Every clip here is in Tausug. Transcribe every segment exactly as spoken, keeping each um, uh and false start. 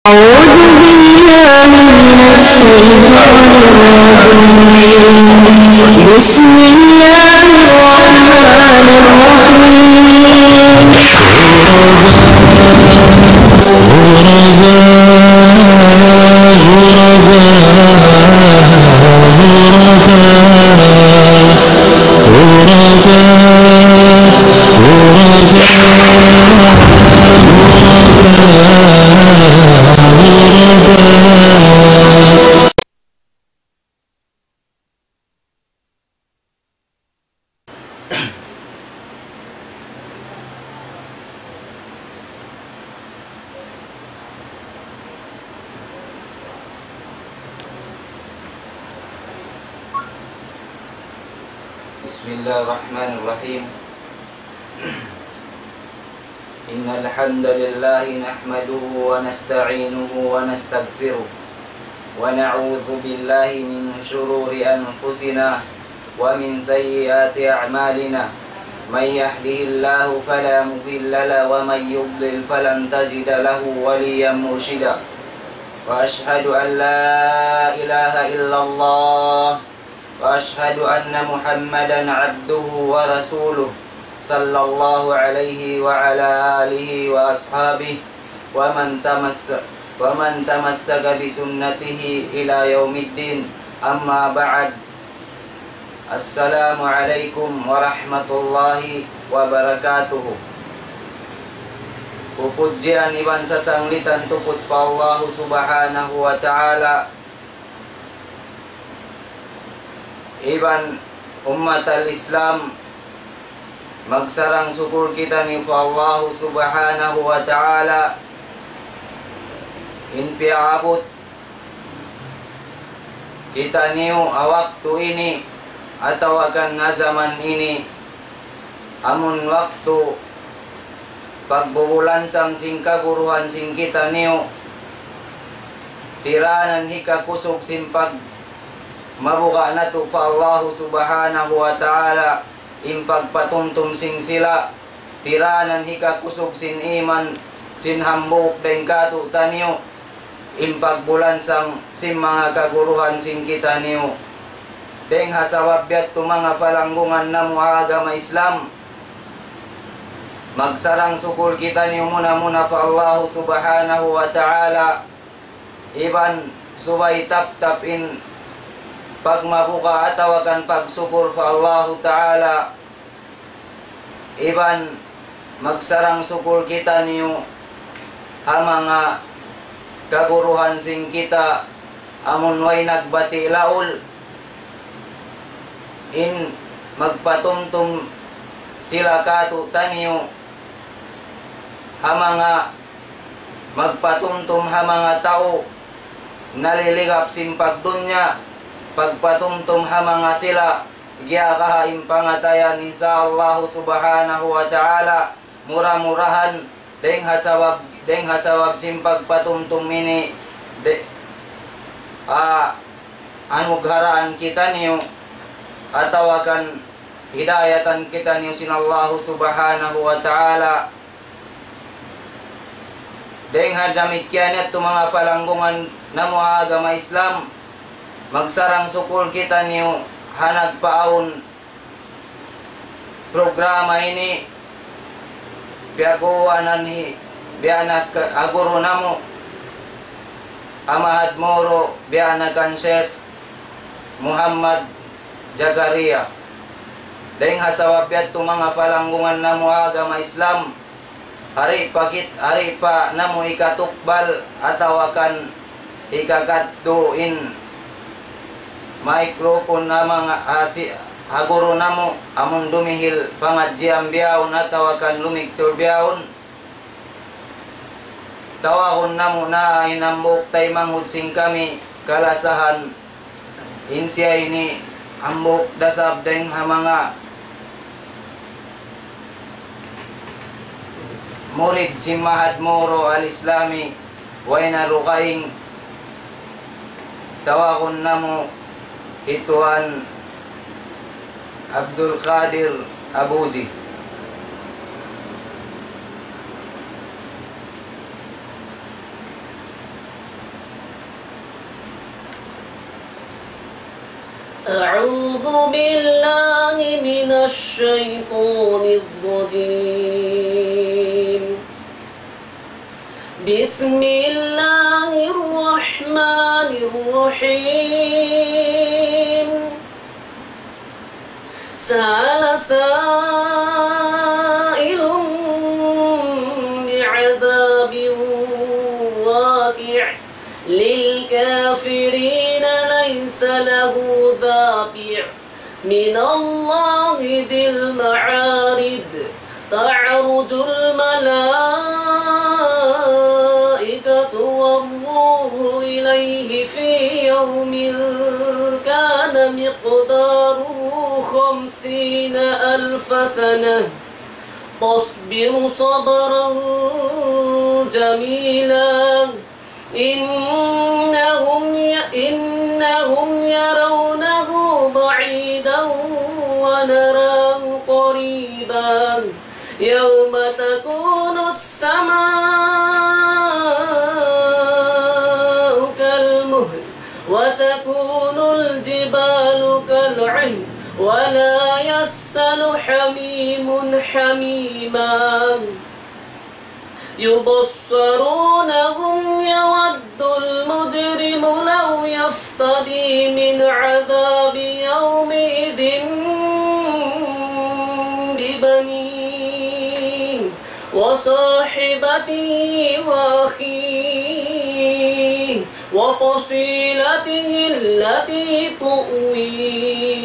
أعوذ بالله من الشيطان الرجيم. بسم الله الرحمن الرحيم. بسم الله الرحمن الرحيم. إن الحمد لله نحمده ونستعينه ونستغفره، ونعوذ بالله من شرور أنفسنا ومن سيئات أعمالنا. من يهده الله فلا مضل له، ومن يضلل فلن تجد له وليا مرشدا. وأشهد أن لا إله إلا الله، وأشهد أن محمدا عبده ورسوله، صلى الله عليه وعلى آله وأصحابه ومن تمس-، ومن تمسك بسنته إلى يوم الدين. أما بعد. السلام عليكم ورحمة الله وبركاته. Pupudjian iban sasanglitan tuput pa Allahu Subhanahu wa Ta'ala. Iban ummat al-Islam, magsarang sukul kitaniyu pa Allahu Subhanahu wa Ta'ala, in piyaabut kitaniyu ha waktu ini, atawa kan ha jaman ini, amun waktu pagbubulansang sin kaguruhan sin kitaniyu, tiranan hikakusug sin pagmabuga' natu' pa Allahu Subhanahu wa Ta'ala, in pagpatumtum sin sila, tiranan hikakusug sin iman sin hambuuk dayn kātu'niyu, in pagbulansang sin manga kaguruhan sin kitaniyu. Dayng ha sabab yadtu manga palanggungan namu' ha agama Islam, magsarang sukul kitaniyu muna-muna pa Allahu Subhanahu wa Ta'ala, iban subay taptap in pagmabuga' atawa kan pagsukul pa Allahu Ta'ala, iban magsarang sukul kitaniyu ha manga kaguruhan sin kita amun way nagbati' laul, in magpatumtum sila kātu'niyu ha manga, magpatumtum ha manga tau naliligap sin pagdunya, pagpatumtum ha manga sila giyagaha in pangatayan, insya Allahu Subhanahu wa Ta'ala, mura-murahan, dayng ha sabab, dayng ha sabab sin pagpatumtum ini, de-, ah, anugharaan kitaniyu, atawa kan hidayatan kitaniyu sin Allahu Subhanahu wa Ta'ala. Dayng ha damikkiyan yadtu manga palanggungan namu' ha agama Islam, magsarang sukul kitaniyu ha nagpaawn programa ini, piyaguwanan hi, biya' na ka-, ha guru namu', ha Mahad Moro, biya' na kan Sheikh Muhammad Jakaria. Dayng ha sabab yadtu manga palanggungan namu' ha agama Islam, di' pa kit-, di' pa namu' hikatukbal atawa kan hikakadtu in microphone ha manga, ah, si-, ha guru namu' amun dumihil pangadjian bihaun atawa kan lumiktur bihaun. Tawagun namu' na in hambuuk taymanghud sin kami kalasahan, in siya ini hambuuk da isab dayng ha manga murid sin Mahad Moro Al-Islami, way na dugaing. Tawagun namu' hi Tuan Abdul Qadir Abuji. أعوذ بالله من الشيطان الرجيم. بسم الله الرحمن الرحيم. سأل سائل بعذاب واقع للكافرين ليس له دافع من الله ذي المعارج. تعرج الملائكة والروح إليه في يوم كان مقداره خمسين ألف سنة. فاصبر صبرا جميلا. إنهم ي-، إنهم يرونه بعيدا ونراه قريبا. يوم تكون السماء كالمهل وتكون الجبال كالعهن ولا يسأل حميم حميما. يبصرونهم يود المجرم لو يفتدي من عذاب يومئذ ببنيه وصاحبته وأخيه وفصيلته التي تؤويه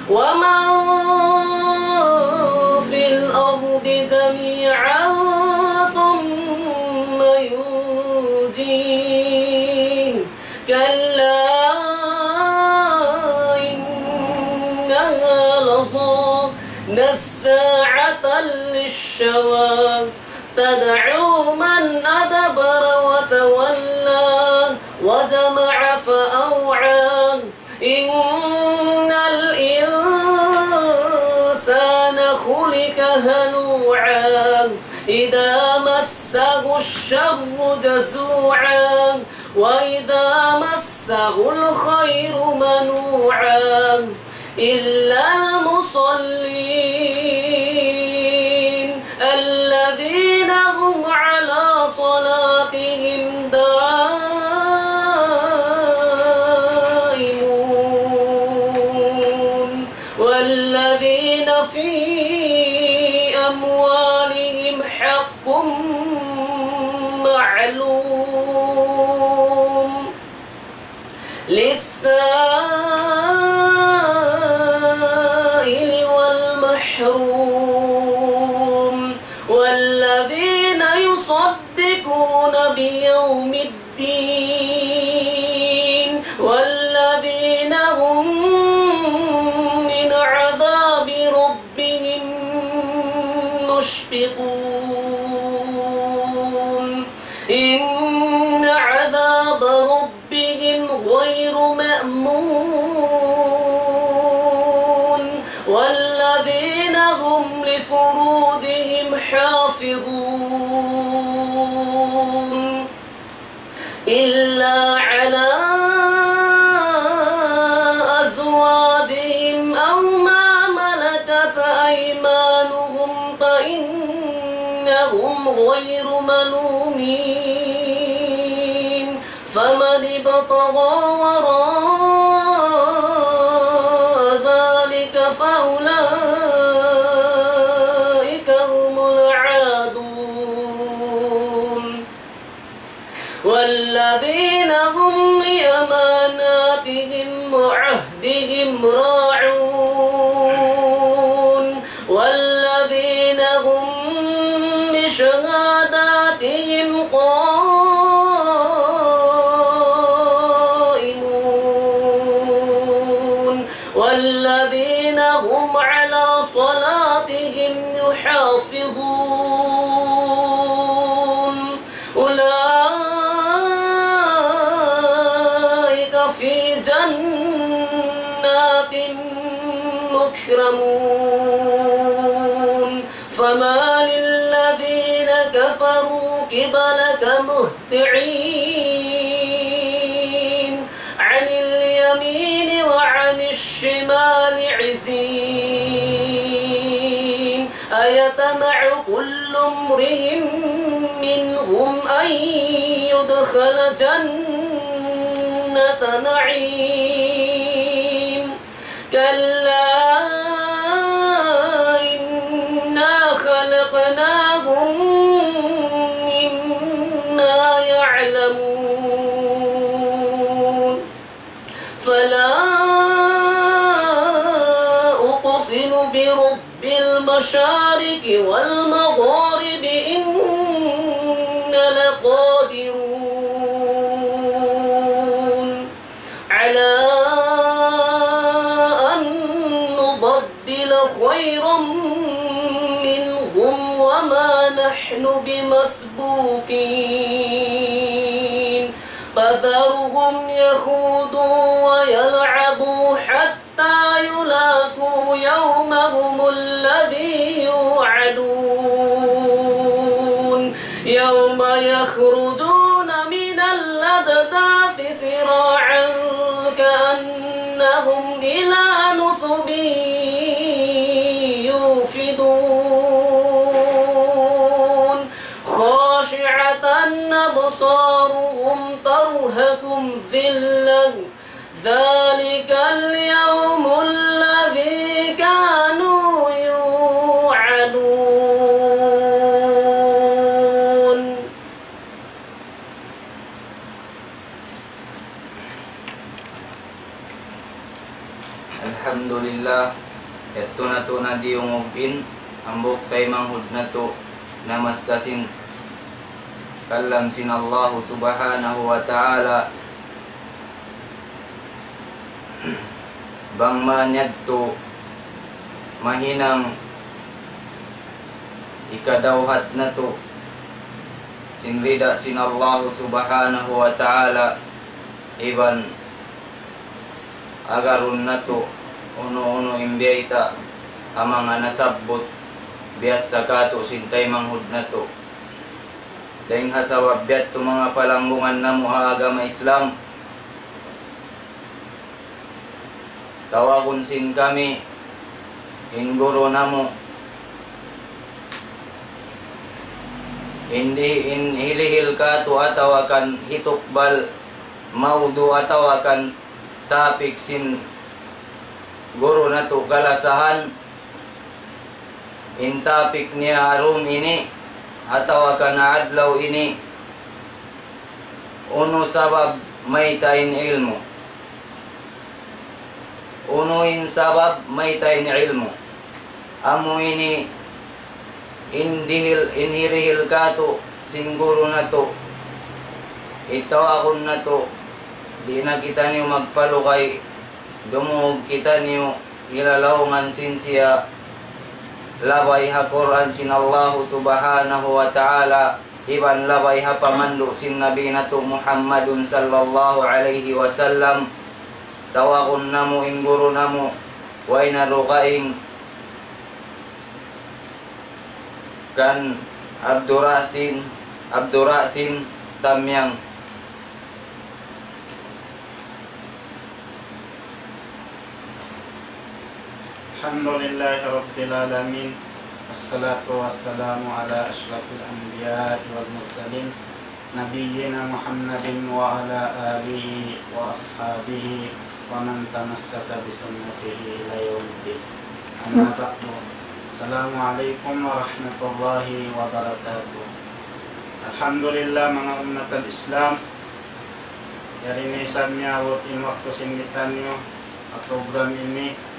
ومن في الأرض جميعا ثم ينجيه. كلا إنها لظى نزاعة للشوى تدعو من أدبر وتولى وجمع فأوعى. إن الإنسان خلق هلوعا إذا مسه الشر جزوعا وإذا مسه الخير منوعا إلا المصلين الذين هم على صلاتهم دائمون والذين في أموالهم حق معلوم للسائل والمحروم والذين يصدقون بيوم الدين والذين هم من عذاب ربهم مشفقون إن عذاب ربهم غير مأمون والذين هم لفروجهم حافظون إلا على أزواجهم أو ما ملكت أيمانهم فإنهم غير ملومين فمن ابتغى وراء ذلك فأولئك هم العادون والذين هم لأماناتهم وعهدهم راعون والذين هم بشهاداتهم قائمون والذين هم على صلاتهم يحافظون أولئك في جنات مكرمون فما للذين كفروا قبلك مهطعين عن اليمين وعن أدخل جنة نعيم. كلا إنا خلقناهم مما يعلمون. فلا أقسم برب المشارق والمغارب إنا لقادرون على أن نبدل خيرا منهم وما نحن بمسبوقين. فذرهم يخوضوا ويلعبوا حتى يلاقوا يومهم الذي يوعدون. يوم يخرجون من الأجداث سراعا كأنهم إلى نصب يوفضون. خاشعة أبصارهم ترهقهم ذلة. ذلك اليوم الذي كانوا يوعدون. Alhamdulillah, yadtu natu' na diyungug in hambuuk taymanghud natu' namassa sin kalam sin Allahu Subhanahu wa Ta'ala. Bang man yadtu mahinang hikadawhat natu' sin rida sin Allahu Subhanahu wa Ta'ala, iban agarun natu' unu-unu in biyayta' ha manga nasabbut biyassa kātu' sin taymanghud natu'. Dayng ha sabab yadtu manga palanggungan namu' ha agama Islam, tawagun sin kami in guru namu', in di-, in hilihil kātu' atawa kan hitukbal mawdu' atawa kan topic sin guru natu' kalasahan, in topic niya ha dum ini atawa kan ha adlaw ini, unu sabab mayta' in ilmu'. Unu in sabab mayta' in ilmu'. Amu ini in dihil, in hirihil kātu' sin guru natu'. Tawagun natu', di' na kitaniyu magpalugay, dumungug kitaniyu, hilalaungan sin siya, labay ha Qur'an sin Allahu Subhanahu wa Ta'ala, iban labay ha pamandu' sin Nabi natu' Muhammadun sallallahu alayhi wasallam. Tawagun namu' in guru namu', way na dugaing, kan Abdurasin, Abdurasin Tamyang. الحمد لله رب العالمين، والصلاة والسلام على أشرف الأنبياء والمرسلين، نبينا محمد وعلى آله وأصحابه ومن تمسك بسنته إلى يوم الدين. أما بعد، السلام عليكم ورحمة الله وبركاته. Alhamdulillah, manga ummat al-Islam, yari na isab miyabut in waktu sin kitaniyu ha program ini,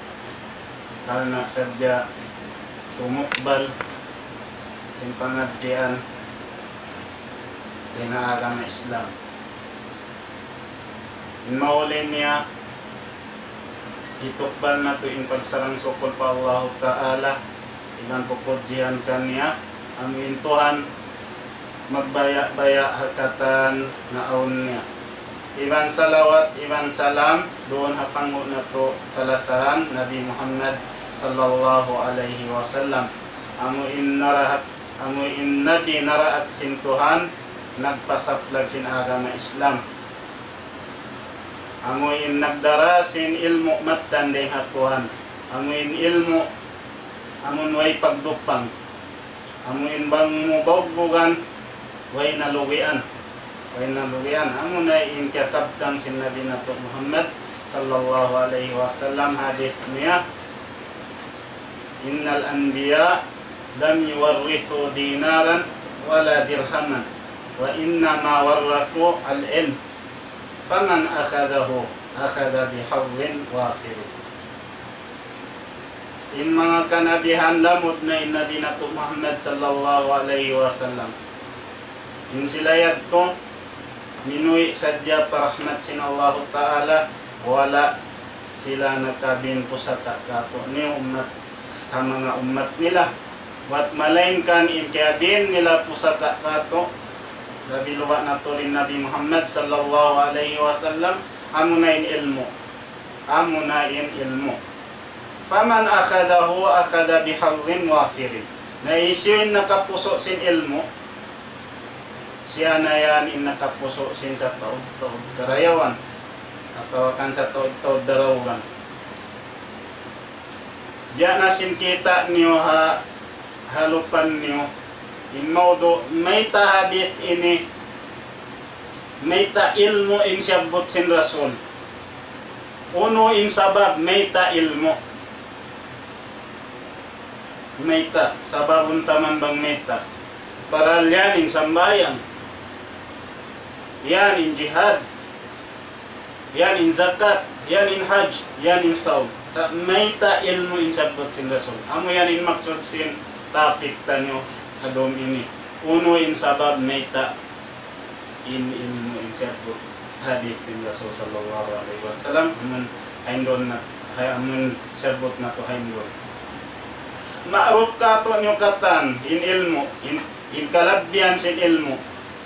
karna' sadja tumukbal sin pangadjian dayn ha agama Islam. In mahuli niya, hitukbal natu' in pagsarang-sukul pa Allahu Ta'ala, iban pupudjihan kaniya, amu in Tuhan magbaya'-baya' ha katan naawn niya. Iban salawat, iban salam, duun ha panghu' natu' kalasahan Nabi Muhammad sallallahu alayhi wasallam. Amu in narahat, amu in Nabi naraat sin Tuhan, nagpasaplag sin agama Islam. Amu in nagdara sin ilmu' mattan dayn ha Tuhan. Amu in ilmu', amun way pagdupang. Amu in bang mu baugbugan, way na lugian. Way na lugian, amuna in kiyakabtangan sin Nabi natu' Muhammad sallallahu alayhi wasallam, hadith niya, إن الأنبياء لم يورثوا دينارا ولا درهما وإنما ورثوا العلم فمن أخذه أخذ بحظ وافر. In manga kanabihan lamud na in Nabi natu' Muhammad sallallahu alayhi wasallam. In sila yadtu, minuwi' sadja pa rahmat sin Allahu Ta'ala, wala' sila nakabin pusaka' kātu'niyu ummat, ha manga ummat nila. Bat malaingkan in kiyabin nila pusaka' kātu', labi luba' natu' in Nabi Muhammad sallallahu alayhi wasallam, amuna in ilmu'. Amuna in ilmu'. فمن أخذه أخذ بحظ وافر. Na hisiyu in nakapusu' sin ilmu', siya na yan in nakapusu' sin sataud-taud karayawan, atawa kan sataud-taud darawgan. Biya' na sin kita' niyu ha halupan niyu, in mawdu', mayta' hadith ini, mayta' ilmu' in siyabbut sin Rasul. Unu in sabab mayta' ilmu'. Mayta', sababun ta man bang mayta'. Parahal yan in sambahayang. Yan in jihad. Yan in zakat, yan in hajj, yan in sawm. Sa' mayta' ilmu' in siyabbut sin Rasul. Amu yan in maksud sin topic taniyu ha dum ini. Unu in sabab mayta' in ilmu' in siyabbut hadith sin Rasul sallallahu alayhi wasallam. Amun hain duun na, hay amun siyabbut natu' hain duun. Ma'ruf kātu'niyu katan in ilmu', in, in kalabbihan sin ilmu'.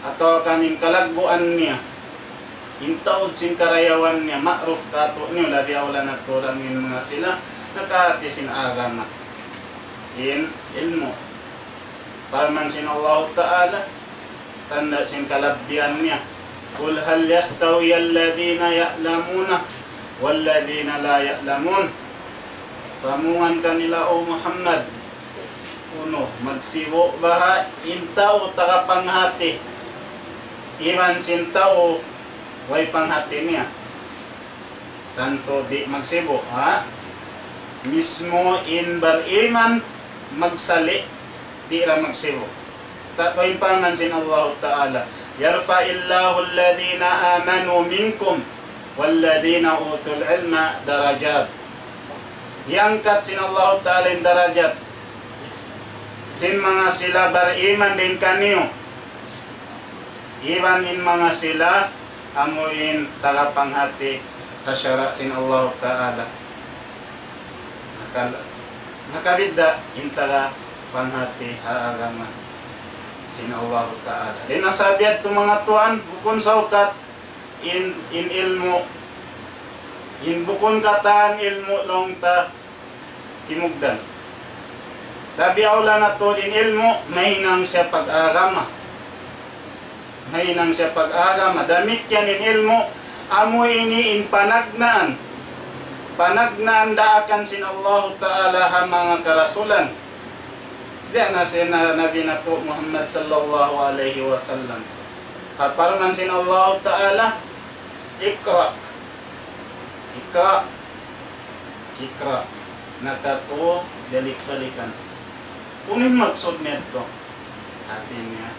Atawa kan in kalagguan niya, in taud sin karayawan niya, ma'ruf kātu'niyu, labi awla na tuud in manga sila nakahati sin agama. In ilmu'. Parman sin Allahu Ta'ala, tanda' sin kalabbihan niya, قل هل يستوي الذين يعلمون والذين لا يعلمون. Pamungan kanila, O Muhammad, unu, magsibu' baha' in tau taga panghati iban sin tau way panghati niya? Tantu di' magsibu', ha? Mismu in bariman magsali', di' ra magsibu'. Tataw in parman sin Allahu Ta'ala, يرفع الله الذين آمنوا منكم والذين أوتوا العلم درجات. Iyangkat sin Allahu Ta'ala in darajat sin manga sila bariman dayn kaniyu, iban in manga sila amu in taga panghati ha sara' sin Allahu Ta'ala. Nakal-, nakabidda' in taga panghati ha agama sin Allahu Ta'ala. Di' na sabab yadtu manga tuwan, bukun saukat in, in ilmu', in bukun katan ilmu' laung ta kimugdan. Labi awla na tuud in ilmu', mahinang siya pag-agama. Mahinang siya pag-agama. Damikkiyan in ilmu', amu ini in panagnaan. Panagnaan daakan sin Allahu Ta'ala ha manga karasulan. Biya' na sin Nabi natu' Muhammad sallallahu alayhi wasallam. Ha parman sin Allahu Ta'ala, اقرأ. اقرأ. اقرأ. Nakatu balik-balikan. Unu in maksud niya yadtu? Hati niya,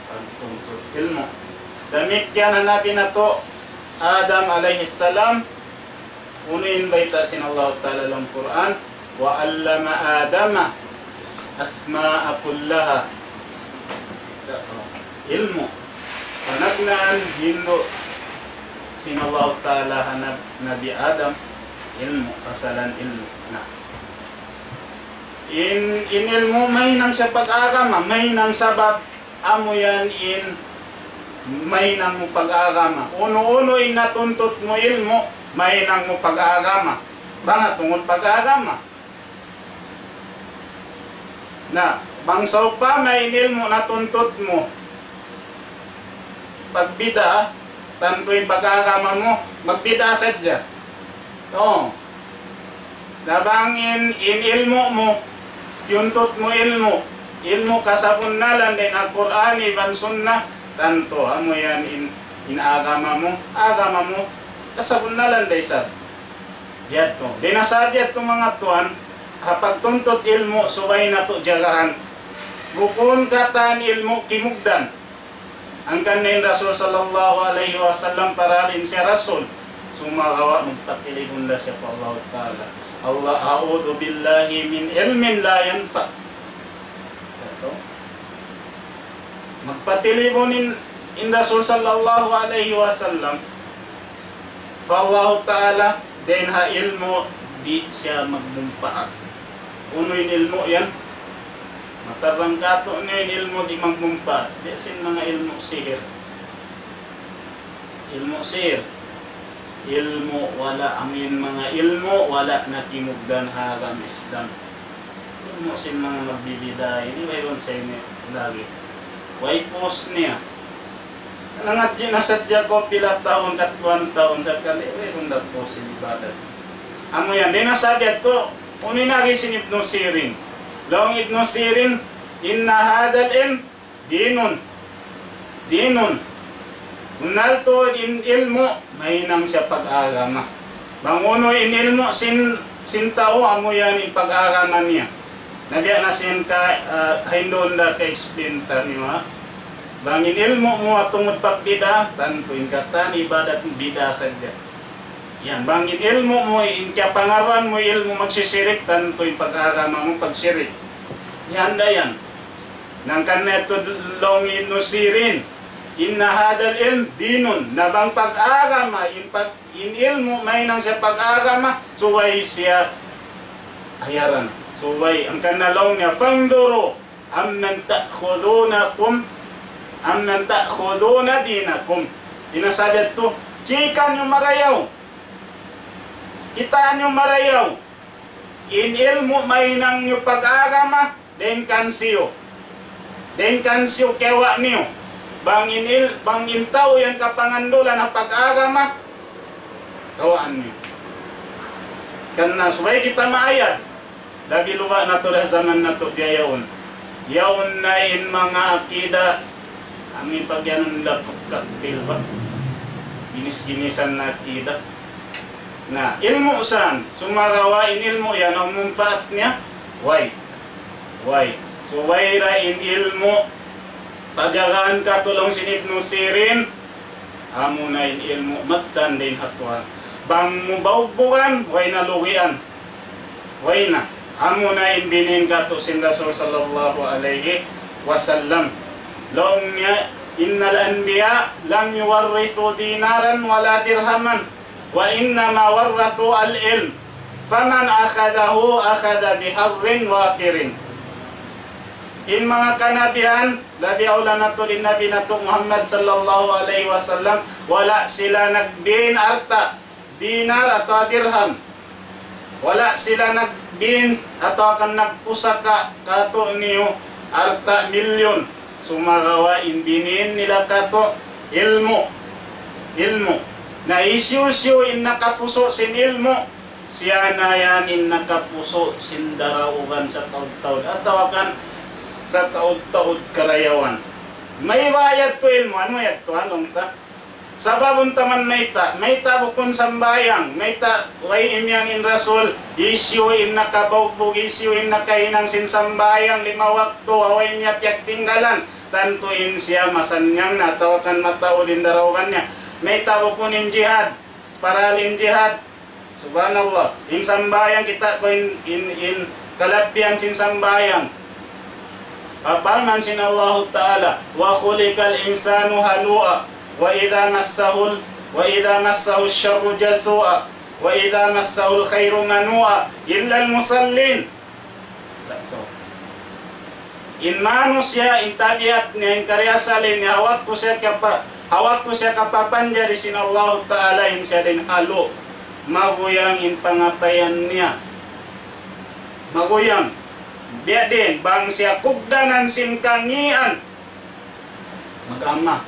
pagtuntut ilmu'. Damikkiyan ha Nabi natu' Adam alayhi salam, unu in bayta' sin Allahu Ta'ala ha lawm Qur'an, وعلم آدم الأسماء كلها. Ilmu'. Panagnaan hindu' sin Allahu Ta'ala ha Nab-, Nabi Adam, ilmu', pasalan ilmu'. Na. In, in ilmu' mahinang siya pag-agama, mahinang sabab amu yan in mahinang mu pag-agama. Unu-unu in natuntut mu ilmu', mahinang mu pag-agama. Bang ha tungud pag-agama. Na, bang sawpama in ilmu' natuntut mu pagbid'a, tantu in pag-agama mu, magbid'a sadja. Oo. Na bang in, in ilmu' mu, tiyuntut mu ilmu', ilmu' kasabunnalan dayn ha Qur'an iban Sunnah, Tantu, amu yan in, in agama mu, agama mu, kasabunnalan da isab. Yadtu. Di' na sab yadtu manga tuwan, ha pagtuntut ilmu' subay natu' jagahan. Bukun katan ilmu' kimugdan. Hangkan na in Rasul sallallahu alayhi wasallam paralin siya Rasul. Sumagawa' magpatilibun da siya pa Allah Ta'ala. Allah, أعوذ بالله من علم لا ينفع. Yadtu. Magpatilibun in, in Rasul sallallahu alayhi wasallam pa Allahu Ta'ala, dayn ha ilmu' di' siya magmumpaat. Unu in ilmu' yan? Matabang katu' niyu in ilmu' di' magmumpaat. Di' sin manga ilmu' sihir. Ilmu' sihir. Ilmu' wala', amu in manga ilmu' wala' na kimugdan ha agama Islam. Ilmu' sin manga magbibida ini, wayruun sa ini lagi'. Way post niya. Nangadji' na sadja kaw pila tahun, katluan tahun sakali, wayruun da post sin ibadat. Amu yan, di' na sab yadtu, unu in agi sin Ibnu Sirin. Laung Ibnu Sirin, إن هذا العلم دين. دين. Bunnal tuud in ilmu', mahinang siya pag-agama. Bang unu in ilmu' sin, sin tau, amu yan in pag-agama niya. Na biya' na sin ka, ah, hinduun da ka-explain taniyu, ha? Bang in ilmu' mu tungud pagbida', tantu in katan ibadat bida' sadja. Yan, bang in ilmu' mu, in kiyapangaruan mu ilmu' magsisirik, tantu in pag-agama mu pagsirik. Yan da yan. Hangkan na yadtu laung Ibnu Sirin, إن هذا العلم دين. Na bang pag-agama, in pag-, in ilmu', mahinang siya pag-agama, subay siya ayaran. Subay, hangkan na laung niya, فانظروا عمن تأخذونكم، عمن تأخذون دينكم. Di' na sab yadtu, chika niyu marayaw. Kitaa niyu marayaw. In ilmu' mahinang niyu pag-agama, dayn kan siyu. Dayn kan siyu kiyawa' niyu. Bang in il-, bang in tau yan kapangandulan ha pag-agama, kawaan niyu. Karna' subay kita maayad. Labi luba' natu' da ha jaman natu' biya' yaun. Yaun na in manga akida, amu in pagyanun nila cocktail ba? Ginis-ginisan na akida. Na, ilmu' san, sumagawa' in ilmu' yan, awn mumpaat niya? Way. Way. So, way ra in ilmu', pagjagaan katu' laung sin Ibnu Sirin, amu na in ilmu' mattan dayn ha Tuhan. Bang mu baugbugan, way na lugian. Way na. Amu na in binin katu' sin Rasul sallallahu alayhi wasallam. Laung niya, إن الأنبياء لم يورثوا دينارا ولا درهما وإنما ورثوا العلم فمن أخذه أخذ بحظ وافر. In manga kanabihan, labi awla na tuud in Nabi natu' Muhammad sallallahu alayhi wasallam, wala' sila nagbin alta', dinar atawa dirham. Wala' sila nagbin atawa kan nagpusaka katu' niyu alta' milyon. Sumagawa' in binin nila katu' ilmu'. Ilmu'. Na hisiyu-siyu in nakapusu' sin ilmu', siya na yan in nakapusu' sin daraugan sataud-taud atawa kan sataud-taud karayawan. Mayta' yadtu ilmu', unu yadtu, anu ta? Sabab unta man mayta', mayta' bukun sambahayang, mayta' way imiyan in Rasul, hisiyu in nakabaugbug, hisiyu in nakahinang sin sambahayang lima waktu, way niya piyagtinggalan, tantu in siya masannyang na atawa kan mataud in daraugan niya. Mayta' bukun in jihad, paral in jihad, Subhanallah. In sambahayang kita' ku in, in, in kalabbihan sin sambahayang. Parman sin Allahu Ta'ala, وخلق الإنسان هلوعا وإذا مسه ال-، وإذا مسه الشر جزوعا وإذا مسه الخير منوعا إلا المصلين. Yadtu. In manusiya', in tabiat niya, in kariasali niya, ha waktu siya kapa-, ha waktu siya kapapanjari sin Allahu Ta'ala, in siya dayn halu'. Maguyang in pangatayan niya. Maguyang. Biya' diin, bang siya kugdanan sin kangīan, mag-ama.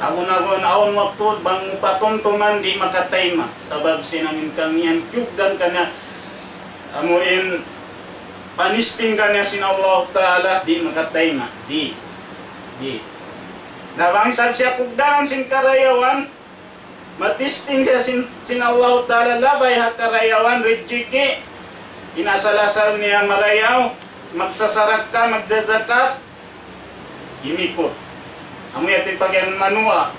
Agun-agun awn waktu bang mu patumtuman di' makatayma'. Sabab sin amu in kangīan kiyugdan kaniya, amu in panisting kaniya sin Allah Ta'ala, di' makatayma'. Di'. Di'. Na bang isab siya kugdanan sin karayawan, matisting siya sin, sin Allahu Ta'ala labay ha karayawan, rijiki', in asal-asal niya marayaw, magsasarakka, magjajakat, imikut. Amu yadtu in pag'iyanun manuwa',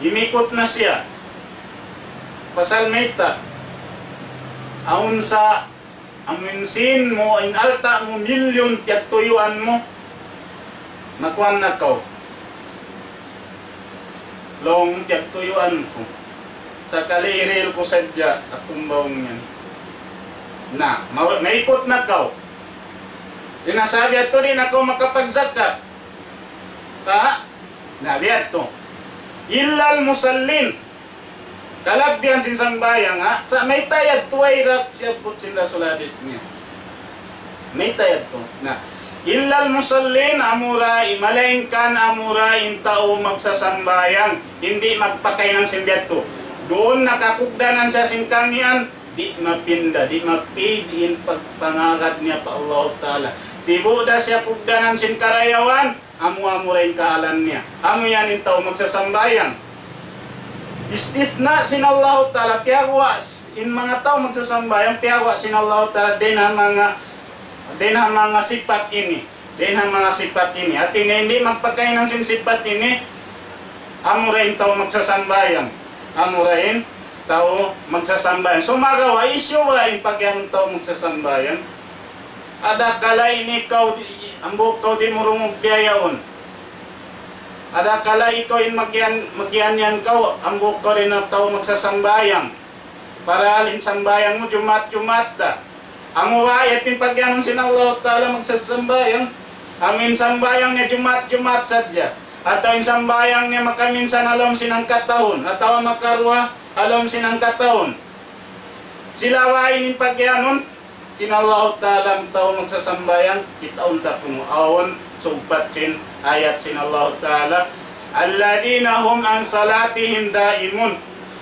imikut na siya. Pasal mayta', awn sa amu in sīn mu, in alta' mu, milyun, piyagtuyuan mu. Nakuan na kaw. Laung piyagtuyuan ku. Sakali hirihil ku sadja, atumbaw niyan. Na, ma-, maikut na kaw. Di' na sabi yadtu, di' na kaw makapagzakat. Ha? Na, biya' yadtu. Illal musallin. Kalabbihan sin sambahayang, ha? Sa' mayta' yadtu, way rak siyabbut sin Rasul hadis niya. Mayta' yadtu. Na, illal musallin, amura, malaingkan amura in tau magsasambahayang, di' magpakahinang sin biya' yadtu. Duun nakakugdanan siya sin kangīan, di' mapinda, di' mapid in pagpangagad niya pa Allahu Ta'ala. Sibu' da siya kugdanan sin karayawan, amu-amu ra in kahalan niya. Amu yan in tau magsasambahayang. Istithna sin Allahu Ta'ala, piyaguwa' s-, in manga tau magsasambahayang, piyaguwa' sin Allahu Ta'ala dayn ha manga, dayn ha manga sipat ini. Dayn ha manga sipat ini. Hati niya, di' magpakahinang sin sipat ini, amu ra in tau magsasambahayang. Amu ra in tau magsasambahayang. Sumagawa', hisiyu ba in pag'iyanun tau magsasambahayang? Adakala in ikaw di', hambuuk kaw di' mu dumungug biya' yaun. Adakala ikaw in magiyan, magiyan yan kaw, hambuuk kaw di' na tau magsasambahayang. Parahal in sambahayang mu Jumaat-Jumaat da. Amu ba ayat in pag'iyanun sin Allahu Ta'ala magsasambahayang? Amu in sambahayang niya Jumaat-Jumaat sadja. Atawa in sambahayang niya makaminsan ha lawm sin hangka tahun. Atawa makaruwa ha lawm sin hangka tahun. Sila ba in pag'iyanun sin Allahu Ta'ala in tau magsasambahayang? Kitaun ta kunu' awn sugpat sin ayat sin Allahu Ta'ala, الذين هم عن صلاتهم داعون.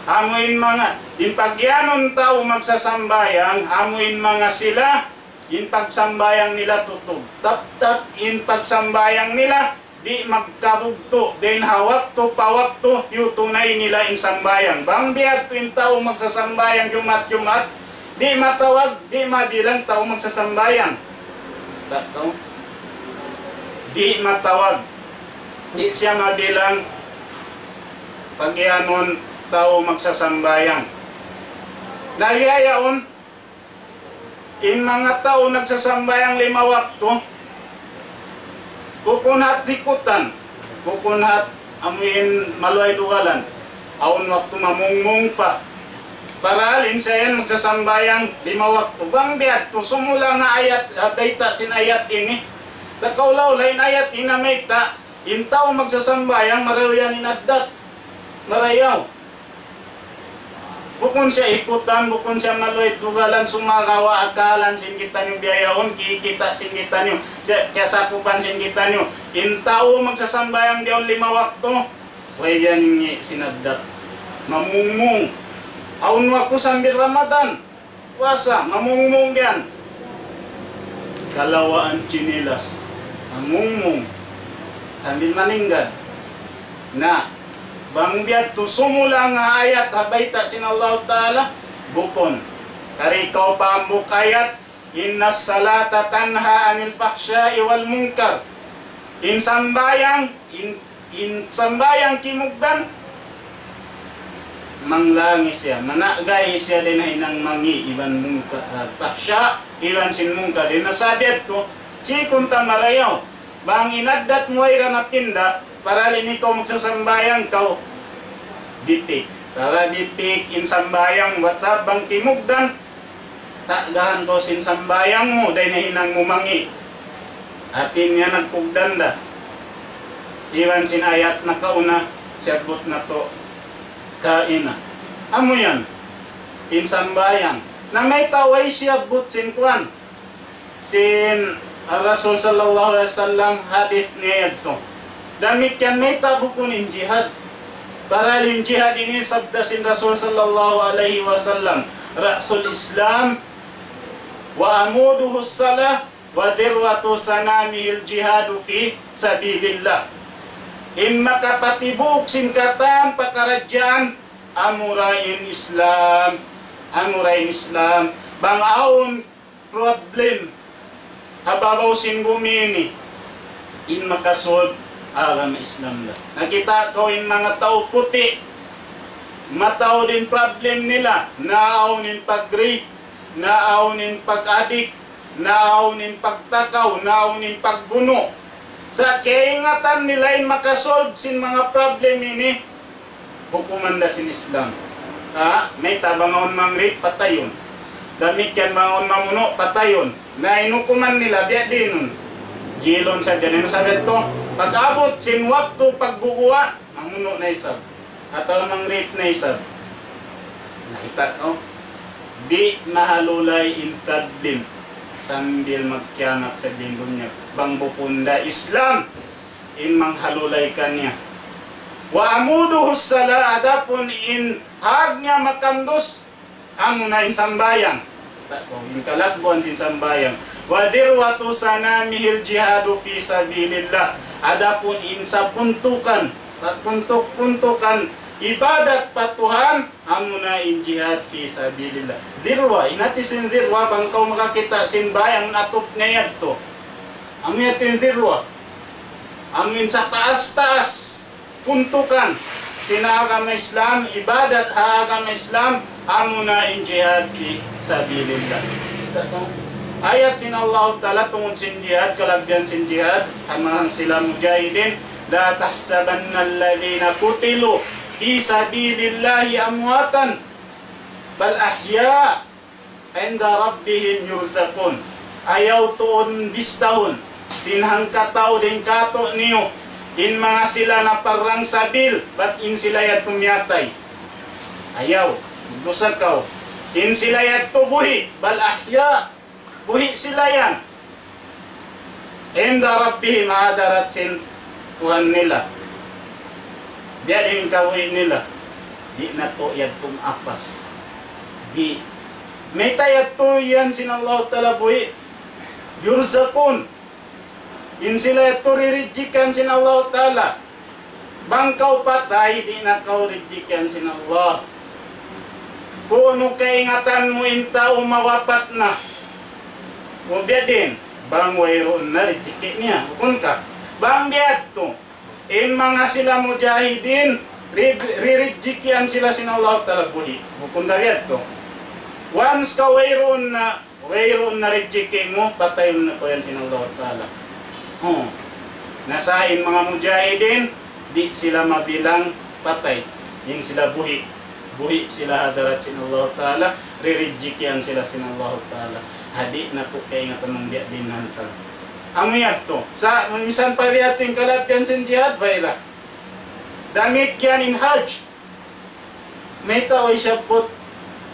Amu in manga, in pag'iyanun tau magsasambahayang, amu in manga sila, in pagsambahayang nila tutug. Taptap in pagsambahayang nila, di' magkabugtu', dayn ha waktu pa waktu, tiyutunay nila in sambahayang. Bang biya' yadtu in tau magsasambahayang Jumaat-Jumaat, di' matawag, di' mabilang tau magsasambahayang. Tataw? Di' matawag. Di' siya mabilang pag'iyanun tau magsasambahayang. Na biya' yaun, in manga tau nagsasambahayang lima waktu, bukun hat dikutan, bukun hat amu in maluhay dugalan, awn waktu mamungmung pa. Parahal in siya yan magsasambahayang lima waktu. Bang biya' yadtu, sumula' nga ayat, ha bayta' sin ayat ini. Sa' kaulaw, lain ayat ini mayta', in tau magsasambahayang marayaw yan in addat. Marayaw. Bukun siya ikutan, bukun siya maluhay dugalan, sumagawa' akalan sin kitaniyu biya' yaun, kikita' sin kitaniyu, siya, kiyasakupan sin kitaniyu. In tau magsasambahayang biya' yaun lima waktu, way yan ngi' sin addat. Mamungmung. Awn waktu sambil Ramadan. Puasa, mamungmung yan. Kalawaan chinilas. Mamungmung. Sambil maninggad. Na, bang biya' yadtu sumula' nga ayat ha bayta' sin Allahu Ta'ala, bukun. Kari kaw pa hambuuk ayat, إن الصلاة تنهى عن الفحشاء والمنكر. In sambahayang, in In sambahayang kimugdan, manglangi siya, managay siya dayn ha hinang mangi' iban mungka-, ah, fahsya, iban sin mungkar. Dayn ha sabab yadtu, jikun ta marayaw. Bang in addat mu way ra napinda, parahal in ikaw magsasambahayang kaw, dipik. Para dipik in sambahayang, wata' bang kimugdan, tagahan kaw sin sambahayang mu, dayn ha hinang mu mangi'. Hati niya nagkugdan da. Iban sin ayat nakauna, siyabbut natu' kaina. Amu yan, in sambahayang. Na mayta' way siyabbut sin kuwan. Sin Rasul sallallahu alayhi wasallam hadith niya yadtu. Damikkiyan mayta' bukun in jihad. Parahal in jihad ini sabda sin Rasul sallallahu alayhi wasallam, رأس الإسلام وعموده الصلاة وذروة سنامه الجهاد في سبيل الله. In makapatibuk sin katan pakaradjaan, amura in Islam. Amura in Islam. Bang awn problem ha babaw sin bumi ini, in makasolve agama Islam da. Nakita' kaw in manga tau puti', mataud in problem nila, naawn in pag-rape, naawn in pag-adik, naawn in pagtakaw, naawn in pagbunu'. Sa' kaingatan nila in makasolve sin manga problem ini, hukuman da sin Islam. Ha? Mayta' bang awn mang-rape, patayun. Damikkiyan bang awn mamunu', patayun. Na in hukuman nila, biya' diin nun. Jilun sadja. Unu isab yadtu? Pag-abut sin waktu pagguwa', mamunu' na isab. Atawa mang-rape na isab. Nakita' kaw? Di' mahalulay in problem sambil magkiyamat sadja in dunya. Bang bukun da Islam in manghalulay kaniya. وعموده الصلاة, adapun in hag niya makandus, amuna in sambahayang. Kita' kaw, in kalagguan sin sambahayang. وذروة سنامه الجهاد في سبيل الله. Adapun in sapuntukan, sapuntuk-puntukan ibadat pa Tuhan, amuna in jihad fi sabilillah. Dhirwa, in hati sin dhirwa, bang kaw makakita' sin bay, amun atup niya yadtu. Amu yadtu in dhirwa. Amu in sataas-taas puntukan sin agama Islam, ibadat ha agama Islam, amuna in jihad fi sabilillah. Ayat sin Allah Ta'ala tungud sin jihad, kalabbihan sin jihad, ha manga sila mujahidin, لا تحسبن الذين قتلوا في سبيل الله أمواتا بل أحياء عند ربهم يرزقون. Ayaw tuud bistahun sin hangkatau dayn kātu'niyu in manga sila naparang sabil, bat in sila yadtu miyatay. Ayaw, dusa kaw. In sila yadtu buhi', بل أحياء. Buhi' sila yan. عند ربهم, ha hadarat sin Tuhan nila. Biya' diin in kabuhi' nila. Di' natu' yadtu maapas. Di'. Mayta' yadtu yan sin Allah Ta'ala buhi'. يرزقون. In sila yadtu ririjjikan sin Allah Ta'ala. Bang kaw patay, di' na kaw rijjikian sin Allah. Kunu' kaingatan mu in tau mawapat na. Mu biya' diin, bang wayruun na rijiki niya. Bukun ka? Bang biya' yadtu, in manga sila mujahidin, ri-, ririjjikian sila sin Allah Ta'ala buhi'. Bukun da biya' yadtu. Once ka wayruun na, wayruun na rijiki mu, patayun na kaw yan sin Allah Ta'ala. Hu. Na sa' in manga mujahidin, di' sila mabilang patay. In sila buhi'. Buhi' sila ha hadarat sin Allah Ta'ala, ririjjikian sila sin Allah Ta'ala. Ha di' natu' kaingatan bang biya' diin in hantang. Amu yadtu. Sa' misan pa biya' yadtu in kalabihan sin jihad, bayra. Damikkiyan in Hajj. Mayta' way siyabbut?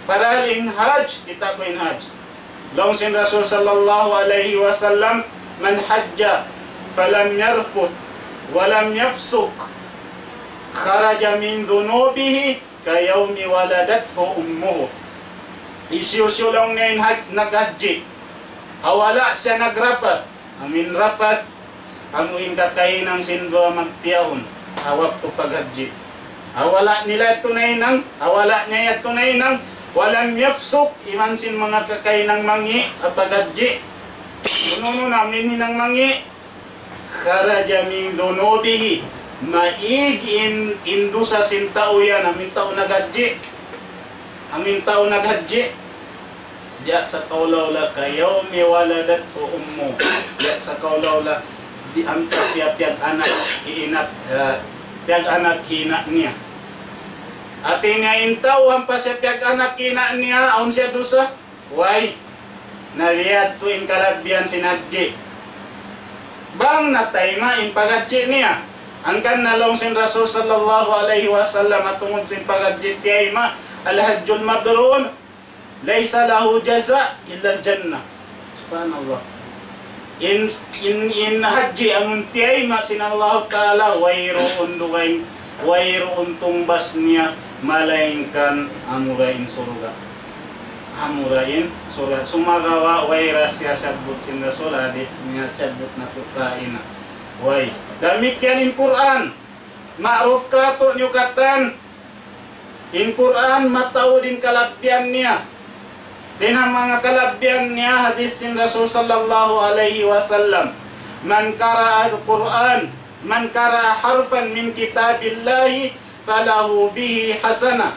Parihal in Hajj, kita' kaw in Hajj. Laung sin Rasul sallallahu alayhi wasallam, من حج فلم يرفث ولم يفسق خرج من ذنوبه كيوم ولدته أمه. Hisiyu-siyu laung niya in haj-, naghajji. Ha wala' siya nagrafath. Amu in rafath, amu in kakahinang sin duwa magtiyahun ha waktu paghajji. Ha wala' nila yadtu nahinang, ha wala' niya yadtu nahinang, ولم يفسق, iban sin manga kakahinang mangi' ha paghajji. Unu-unu na amu in hinang mangi', خرج من ذنوبه, maig in, in dusa sin tau yan, amu in tau naghajji. Amu in tau naghajji. Diya sa kaulaw-ula كيوم ولدته أمه. Diya sa kaulaw-ula, di' ampa siya piyag-anak hi ina', eh, piyag-anak hi ina' niya. Hati niya in tau ampa siya piyag-anak hi ina' niya, awn siya dusa? Way. Na biya' yadtu in kalabihan sin hajji. Bang natayma' in paghajji niya. Hangkan na laung sin Rasul sallallahu alayhi wasallam, ha tungud sin paghajji tiyayma', الحج المبرور ليس له جزاء إلا الجنة. Subhanallah. In, in, in hajji amun tiyayma' sin Allah Ta'ala, wayruun dugaing, wayruun tungbas niya, malaingkan amura in surga'. Amura in surga'. Sumagawa', way ra siya siyabbut sin Rasul, hadith niya siyabbut natu' kaina. Way. Damikkiyan in Qur'an. Ma'ruf kātu'niyu katan, in Qur'an mataud in kalabbihan niya. Dayn ha manga kalabbihan niya, hadith sin Rasul sallallahu alayhi wasallam, من قرأ القرآن، من قرأ حرفا من كتاب الله فله به حسنة،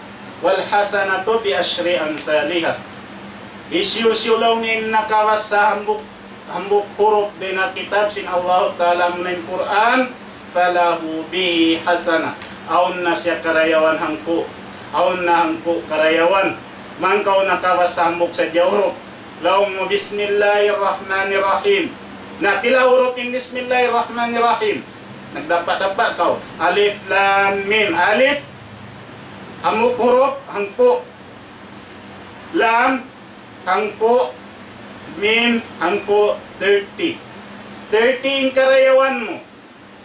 والحسنة بعشر أمثالها. Hisiyu-siyu laung in nakabasa hambuuk, hambuuk hurup dayn ha kitab sin Allahu Ta'ala, amuna in Qur'an, فله به حسنة. Awn na siya karayawan hangpu'. Awn na hangpu' karayawan. Bang kaw nakabasa hambuuk sadja hurup. Laung mu, بسم الله الرحمن الرحيم. Na, pila hurup in بسم الله الرحمن الرحيم? Nagdapa'-dapa' kaw. Alif, lam, mim. Alif, hambuuk hurup, hangpu'. Lam, hangpu'. Mim, hangpu'. Thirty. Thirty in karayawan mu.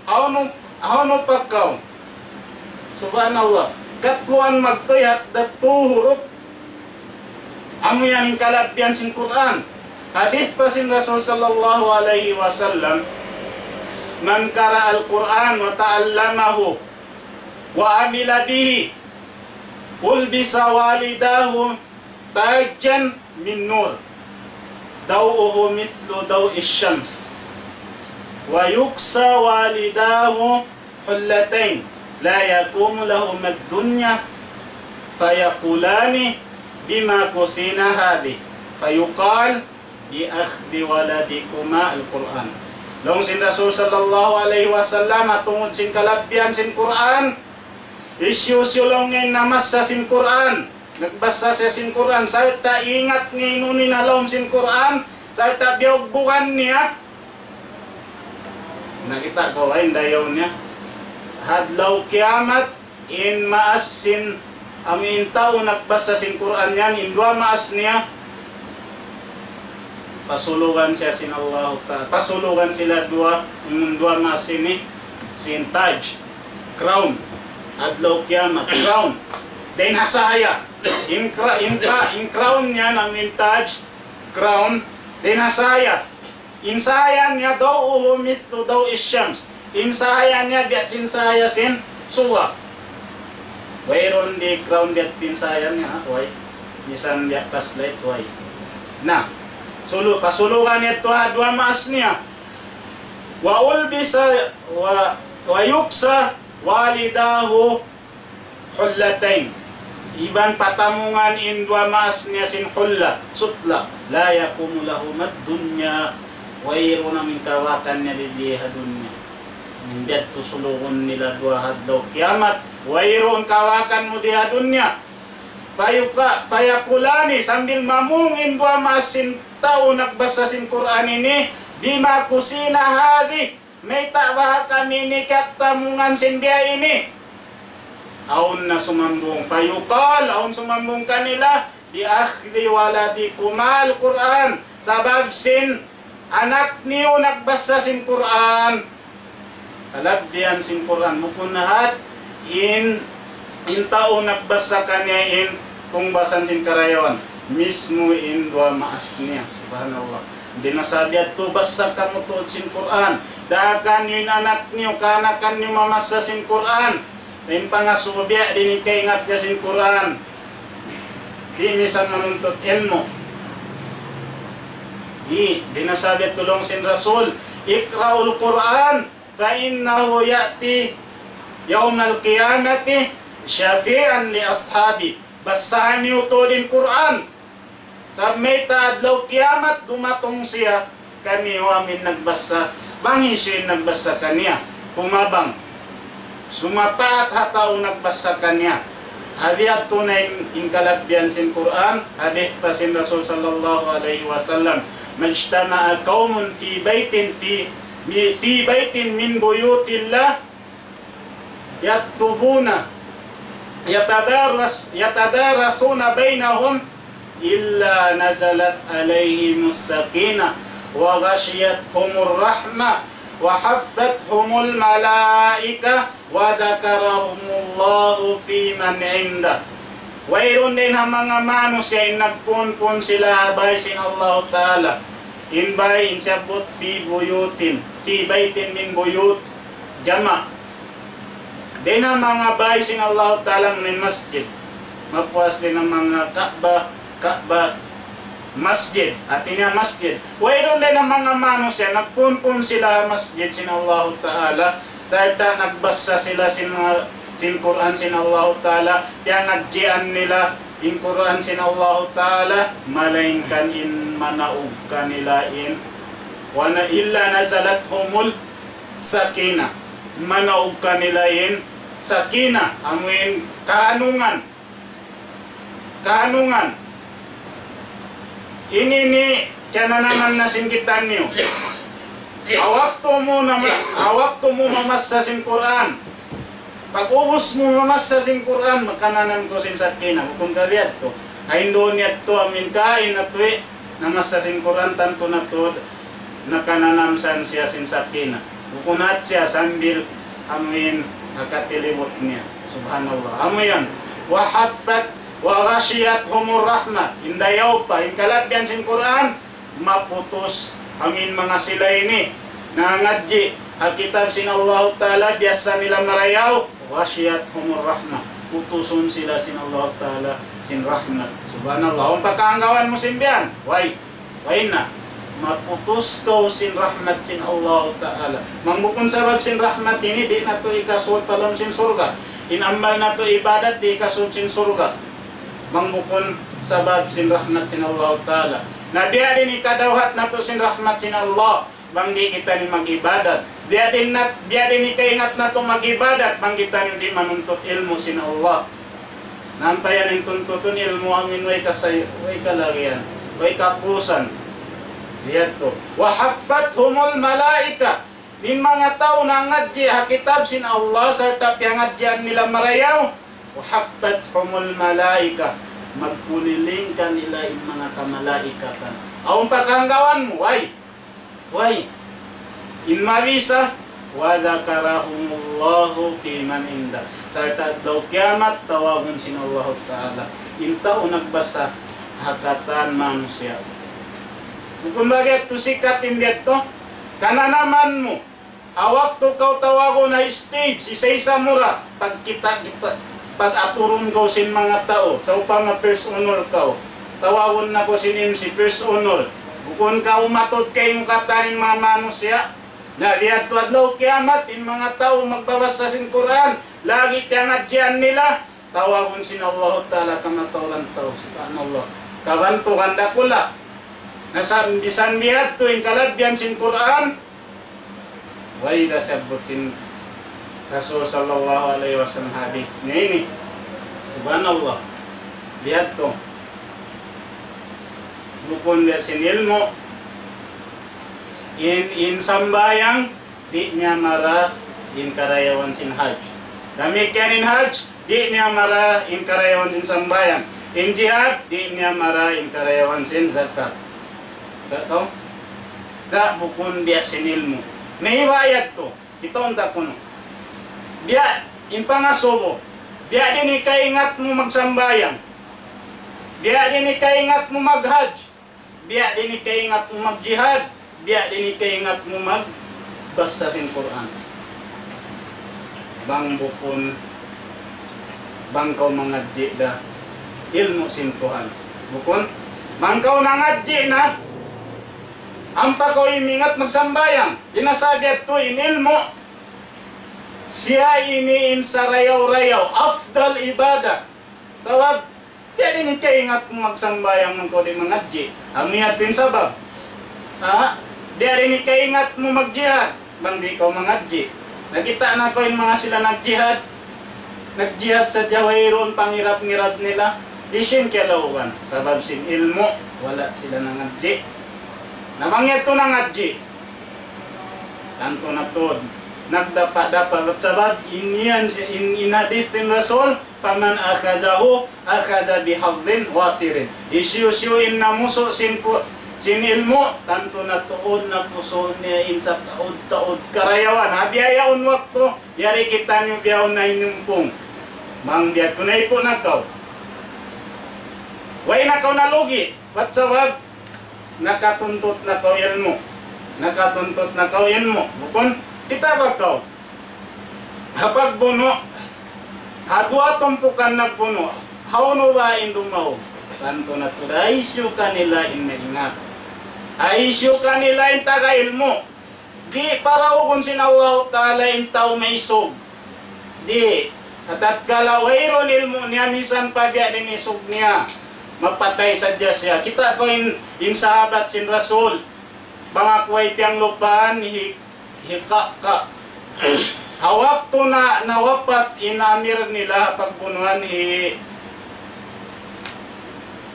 Hawnu, hawnu pa kaw? Subhanallah. Katuan magtūy ha tū hurup. Amu yan in kalabbihan sin Qur'an. Hadith pa sin Rasul sallallahu alayhi wasallam, من قرأ القرآن وتعلمه وعمل به ألبس والداه تاجا من نور ضوءه مثل ضوء الشمس ويكسى والداه حلتين لا يقوم لهما الدنيا فيقولان بما كسينا هذه فيقال بأخذ ولدكما القرآن. Laung sin Rasul sallallahu alayhi wasallam, ha tungud sin kalabbihan sin Qur'an, hisiyu-siyu laung in namassa sin Qur'an, nagbasa siya sin Qur'an, sarta' ingat niya in unu in ha lawm sin Qur'an, sarta' biyugbugan niya. Nakita' kaw, ay, in dayaw niya. Ha adlaw kiyamat, in maas sin, amu in tau nagbasa sin Qur'an yan, in duwa maas niya, pasulugan siya sin Allahu Ta'ala. Pasulugan sila duwa, in duwa maas ini, sin taj, crown. Adlaw kiyamat, crown. Dayn ha sahaya. In, cra-, in, cra-, in crown niya, amu in taj, crown. Dayn ha sahaya. In sahaya niya, ضوءه مثل ضوء الشمس. In sahaya niya, biya' sin sahaya sin suga. Wayruun di crown biya' sin sahaya niya, ha? Way. Misan biya' flashlight, way. Na, sulu-, pasulugan niya tuud ha duwa maas niya. وألبس و-، ويكسى والداه حلتين. Iban patamungan in duwa maas niya sin hulla, sutla'. لا يقوم لهما الدنيا. Wayruun amu in kawakan niya didtu ha dunya. Amu in biya' yadtu sulugun nila duwa ha adlaw kiyamat. Wayruun kawakan mu didtu ha dunya. فيقا-، فيقولان, sambil mamung in duwa maas sin tau nagbasa sin Qur'an ini, بما كسينا هذه. Mayta' baha' kami ini kiyatamungan sin biya' ini? Awn na sumambung, فيقال, awn sumambung kanila, بأخذ ولدكما القرآن. Sabab sin anak niyu nagbasa sin Qur'an. Kalabbihan sin Qur'an, bukun hat in, in tau nagbasa kaniya in tungbasan sin karayawan. Mismu in duwa maas niya. Subhanallah. Di' na sa biya' yadtu basa kamu tuud sin Qur'an. Daakan niyu in anak niyu, kaanakan niyu mamassa sin Qur'an. In pangasubu biya' diin in kaingat niya sin Qur'an. Di' misan manuntut ilmu'. Di', di' na sa biya' yadtu laung sin Rasul, اقرأوا القرآن فإنه يأتي يوم القيامة شفيعا لأصحابه. Basaha niyu tuud in Qur'an. Sa' mayta' adlaw kiyamat dumatung siya kaniyu amu in nagbasa. Bang hisiyu in nagbasa kaniya, tumabang. Sumapaat ha tau nagbasa kaniya. Biya' ha yadtu na in, in kalabbihan sin Qur'an, hadith pa sin Rasul sallallahu alayhi wasallam, ما اجتمع قوم في بيت في، في بيت من بيوت الله يكتبون يتدارس، يتدارسون بينهم إلا نزلت عليهم السكينة وغشيتهم الرحمة وحفتهم الملائكة وذكرهم الله فيمن عنده. Wayruun dayn ha manga manusiya' in nagpunpun sila ha bāy sin Allahu Ta'ala. In bāy in siyabbut في بيوت، في بيت من بيوت، jama'. Dayn ha manga bāy sin Allahu Ta'ala amuin masjid. Mapuas dayn ha manga Ka'bah, Ka'bah, masjid. Hāti niya masjid. Wayruun dayn ha manga mānusiya', nagpunpun sila ha masjid sin Allahu Ta'ala. Sarta' nagbasa sila sin, sin Qur'an sin Allahu Ta'ala. Piyangadjian nila in Qur'an sin Allahu Ta'ala. Malaingkan in manaug kanila in. Wa na illa nazalat humul sakina. Manaug kanila in sakina, amuin kaanungan. Kaanungan. Ini ini kiyananaman na sin kitaniyu. Ha waktu mu nama, ha waktu mu mamassa sin Qur'an. Pag-ubus mu mamassa sin Qur'an, makananam kaw sin sakina. Bukun ka biya' yadtu. Hain duun yadtu amuin kaina tuwi'. Namassa sin Qur'an tantu na tuud nakananam san siya sin sakina. Bukun hat siya sambil amuin nakatilibut niya. Subhanallah. Amu yan. وحفت وغشيتهم الرحمة. In dayaw pa, in kalabihan sin Qur'an, maputus amuin manga sila ini. Nangadji' ha kitab sin Allahu Ta'ala, biyassa nila marayaw. غشيتهم الرحمة. Putusun sila sin Allahu Ta'ala sin rahmat. Subhanallah. Awn pa kaanggawan mu sin biya' yan? Way. Way na. Maputus kaw sin rahmat sin Allahu Ta'ala. Bang bukun sabab sin rahmat ini, di' natu' ikasud pa lawm sin surga'. In amal natu' ibadat, di' ikasud sin surga'. Bang bukun sabab sin rahmat sin Allahu Ta'ala. Na biya' diin in kadawhat natu' sin rahmat sin Allah. Bang di' kitaniyu mag-ibadat. Biya' diin nat-, biya' diin in kaingat natu' mag-ibadat, bang kitaniyu di' manuntut ilmu' sin Allah. Na ampa yan in tuntutun ilmu' amuin way kasay-, way kalagihan, way kakusan. Biya' yadtu. وحفتهم الملائكة. In manga tau nangadji' ha kitab sin Allah sarta' piyangadjian nila marayaw. وحفتهم الملائكة. Magkuliling kanila in manga kamalaikatan. Awn pa kaanggawan mu, way. Way. In mabisa, وذكرهم الله فيمن عنده. Sarta' adlaw kiyamat, tawagun sin Allahu Ta'ala in tau nagbasa ha katan manusiya'. Bukun ba biya' yadtu sikat in biya' yadtu? Kananaman mu, ha waktu kaw tawagun ha stage, isa-isa mu ra, pagkita'-kita', pag-aturun kaw sin manga tau, sawpama first honor kaw, tawagun na kaw sin M C, first honor. Bukun ka umatud kaymu katan in manga manusiya'. Na biya' yadtu adlaw kiyamat, in manga tau magbabasa sin Qur'an, lagi' piyangadjian nila, tawagun sin Allahu Ta'ala kamatauran tau. Subhanallah. Kabantugan dakula'. Na sa' bisan biya' yadtu in kalabihan sin Qur'an, way da siyabbut sin Rasul sallallahu alayhi wasallam hadith niya ini. Subhanallah. Biya' yadtu. Bukun biya' sin ilmu'. In, in sambahayang, di' niya mara in karayawan sin hajj. Damikkiyan in hajj, di' niya mara in karayawan sin sambahayang. In jihad, di' niya mara in karayawan sin zakat. Da' tau? Da' bukun biya' sin ilmu'. Nahiwa ayat tu. Kitaun ta kunu'. Biya' in pangasubu. Biya' diin in kaingat mu magsambahayang. Biya' diin in kaingat mu maghajj. Biya' diin in kaingat mu magjihad, biya' diin in kaingat mu magbasa sin Qur'an. Bang bukun, bang kaw mangadji' da ilmu' sin Tuhan. Bukun, bang kaw nangadji' na, ampa kaw imingat magsambahayang. Di' na sabab yadtu in ilmu', siya ini in sarayaw-rayaw, afdal ibadah. Sabab, biya' diin in kaingat mu magsambahayang bang kaw di' mangadji'. Amu yadtu in sabab. Ha? Biya' diin in kaingat mu magjihad bang di' kaw mangadji'. Nakita' na kaw in manga sila nagjihad. Nagjihad sadja wayruun pangirab-ngirab nila. Hisiyu in kiyalawugan? Sabab sin ilmu', wala' sila nangadji'. Na bang yadtu nangadji', tantu na tuud nagdapa'-dapa'. Bat sabab in yan, in, in hadith sin Rasul, فمن أخذه أخذ بحظ وافر. Hisiyu-siyu in namusu' sin ku-, sin ilmu', tantu na tuud napusu' niya in sataud-taud karayawan. Ha bihaun waktu, yari kitaniyu bihaun na inyumpung. Bang biya' tu naipu' na kaw. Way na kaw nalugi'. Bat sabab, nakatuntut na kaw ilmu'. Nakatuntut na kaw ilmu'. Bukun, kita' ba kaw? Ha pagbunu', ha duwa tumpukan nagbunu', hawnu ba in dumaug? Tantu na tuud, hisiyu kanila in maingat? Hisiyu kanila in taga ilmu'? Di' paraugun sin Allahu Ta'ala in tau maisug. Di', ha tatkala wayruun ilmu' niya, minsan pa biya' diin in isug niya, mapatay sadja siya. Kitaa kaw in, in sahabat sin Rasul, bang aku way piyanglupaan, hi, hi Ka'ka'. Ha waktu na nawapat in amir nila ha pagbunuan hi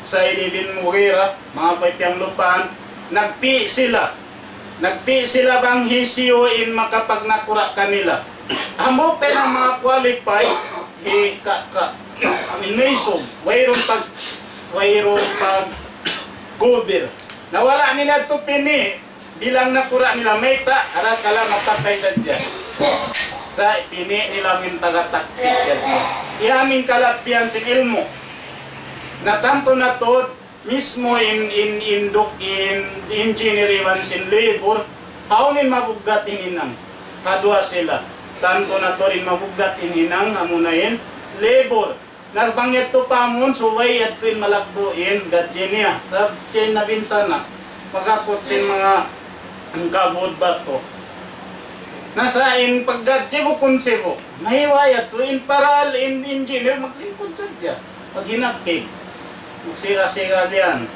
Sa'id ibn Mughira, bang aku way piyanglupaan, nagpi' sila. Nagpi' sila bang hisiyu in makapagnakura' kanila. Hambuuk dayn ha manga qualified, hi Ka'ka'. In maisug, wayruun pag, wayruun pag-cover. Na wala' nila yadtu pini', bilang nakura' nila mayta', parakala' mapatay sadja. Sa' pini' nila in taga taktik yadtu. Yan in kalabihan sin ilmu'. Na tantu na tuud, mismu in, in, in duk-, in engineer iban sin labor, hawnu in mabuggat in hinang? Kaduwa sila. Tantu na tuud in mabuggat in hinang, amuna in labor. Na bang yadtu pa amun, subay yadtu in malaggu' in gadji niya. Sabab siya in nabinsana'. Magkakut sin manga kabud batu. Na sa' in paggadji bukun sibu'. Mahiwa yadtu in paral, in engineer, maglingkud sadja. Paghinakig. Magsiga-siga biyan.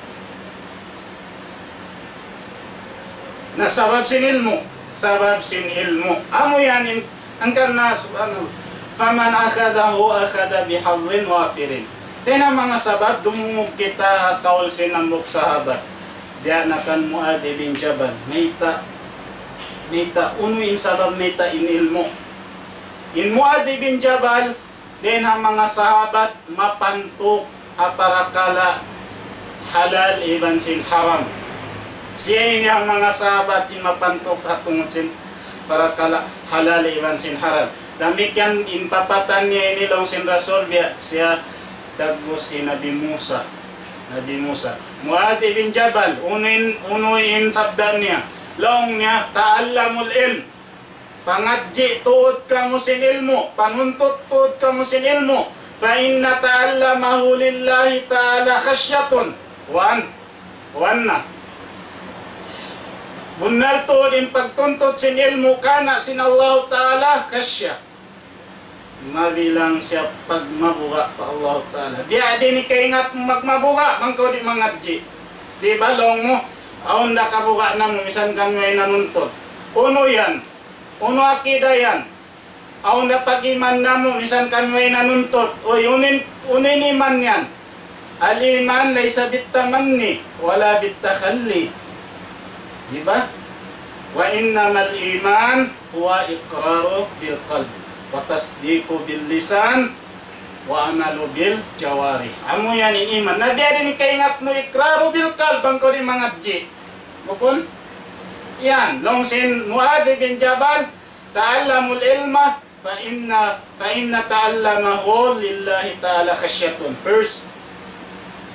Na sabab sin ilmu'. Sabab sin ilmu'. Amu yan in, hangkan na, subhanallah. فَمَنْ أَخَذَهُ أَخَذَ بِحَظٍ وَافِرٍ. Dayn ha manga sabab, dumungug kita ha kaul sin hambuuk sahabat. Biya' na kan Muadh ibn Jabal. Mayta', mayta', unu in sabab mayta' in ilmu'. In Muadh ibn Jabal, dayn ha manga sahabat mapantuk ha parakala' halal iban sin haram. Siya ini ha manga sahabat in mapantuk ha tungud sin parakala' halal iban sin haram. Damikkiyan in papatan niya ini laung sin Rasul biya' siya dagbus hi Nabi Musa. Nabi Musa. Muadh ibn Jabal, unu in, unu in sabda niya. Laung niya, تعلموا العلم. Pangadji' tuud kamu sin ilmu', panuntut tuud kamu sin ilmu'. فإن تعلمه لله تعالى خشية. One. One na. Bunnal tuud in pagtuntut sin ilmu' karna' sin Allahu Ta'ala, khashya. Mabilang siya pagmabuga' pa Allahu Ta'ala. Di' diin kaingat mu magmabuga', bang kaw di' mangadji'. Di' ba laung mu, awn da kabuga' namu', misan kami way nanuntut. Unu yan? Unu akida yan? Awn da pag-iman namu', misan kami way nanuntut. Uy, unu in, unu in iman yan? الإيمان ليس بالتمني ولا بالتخلي. Di' ba? وإنما الإيمان هو إقرار بالقلب وتصديق باللسان وعمل بالجوارح. Amu yan in iman. Na biya' diin kaingat mu إقرار بالقلب, bang kaw di' mangadji'. Bukun? Yan, laung sin Muadh bin Jabal, تعلموا العلم فإن، فإن تعلمه لله تعالى خشية. First,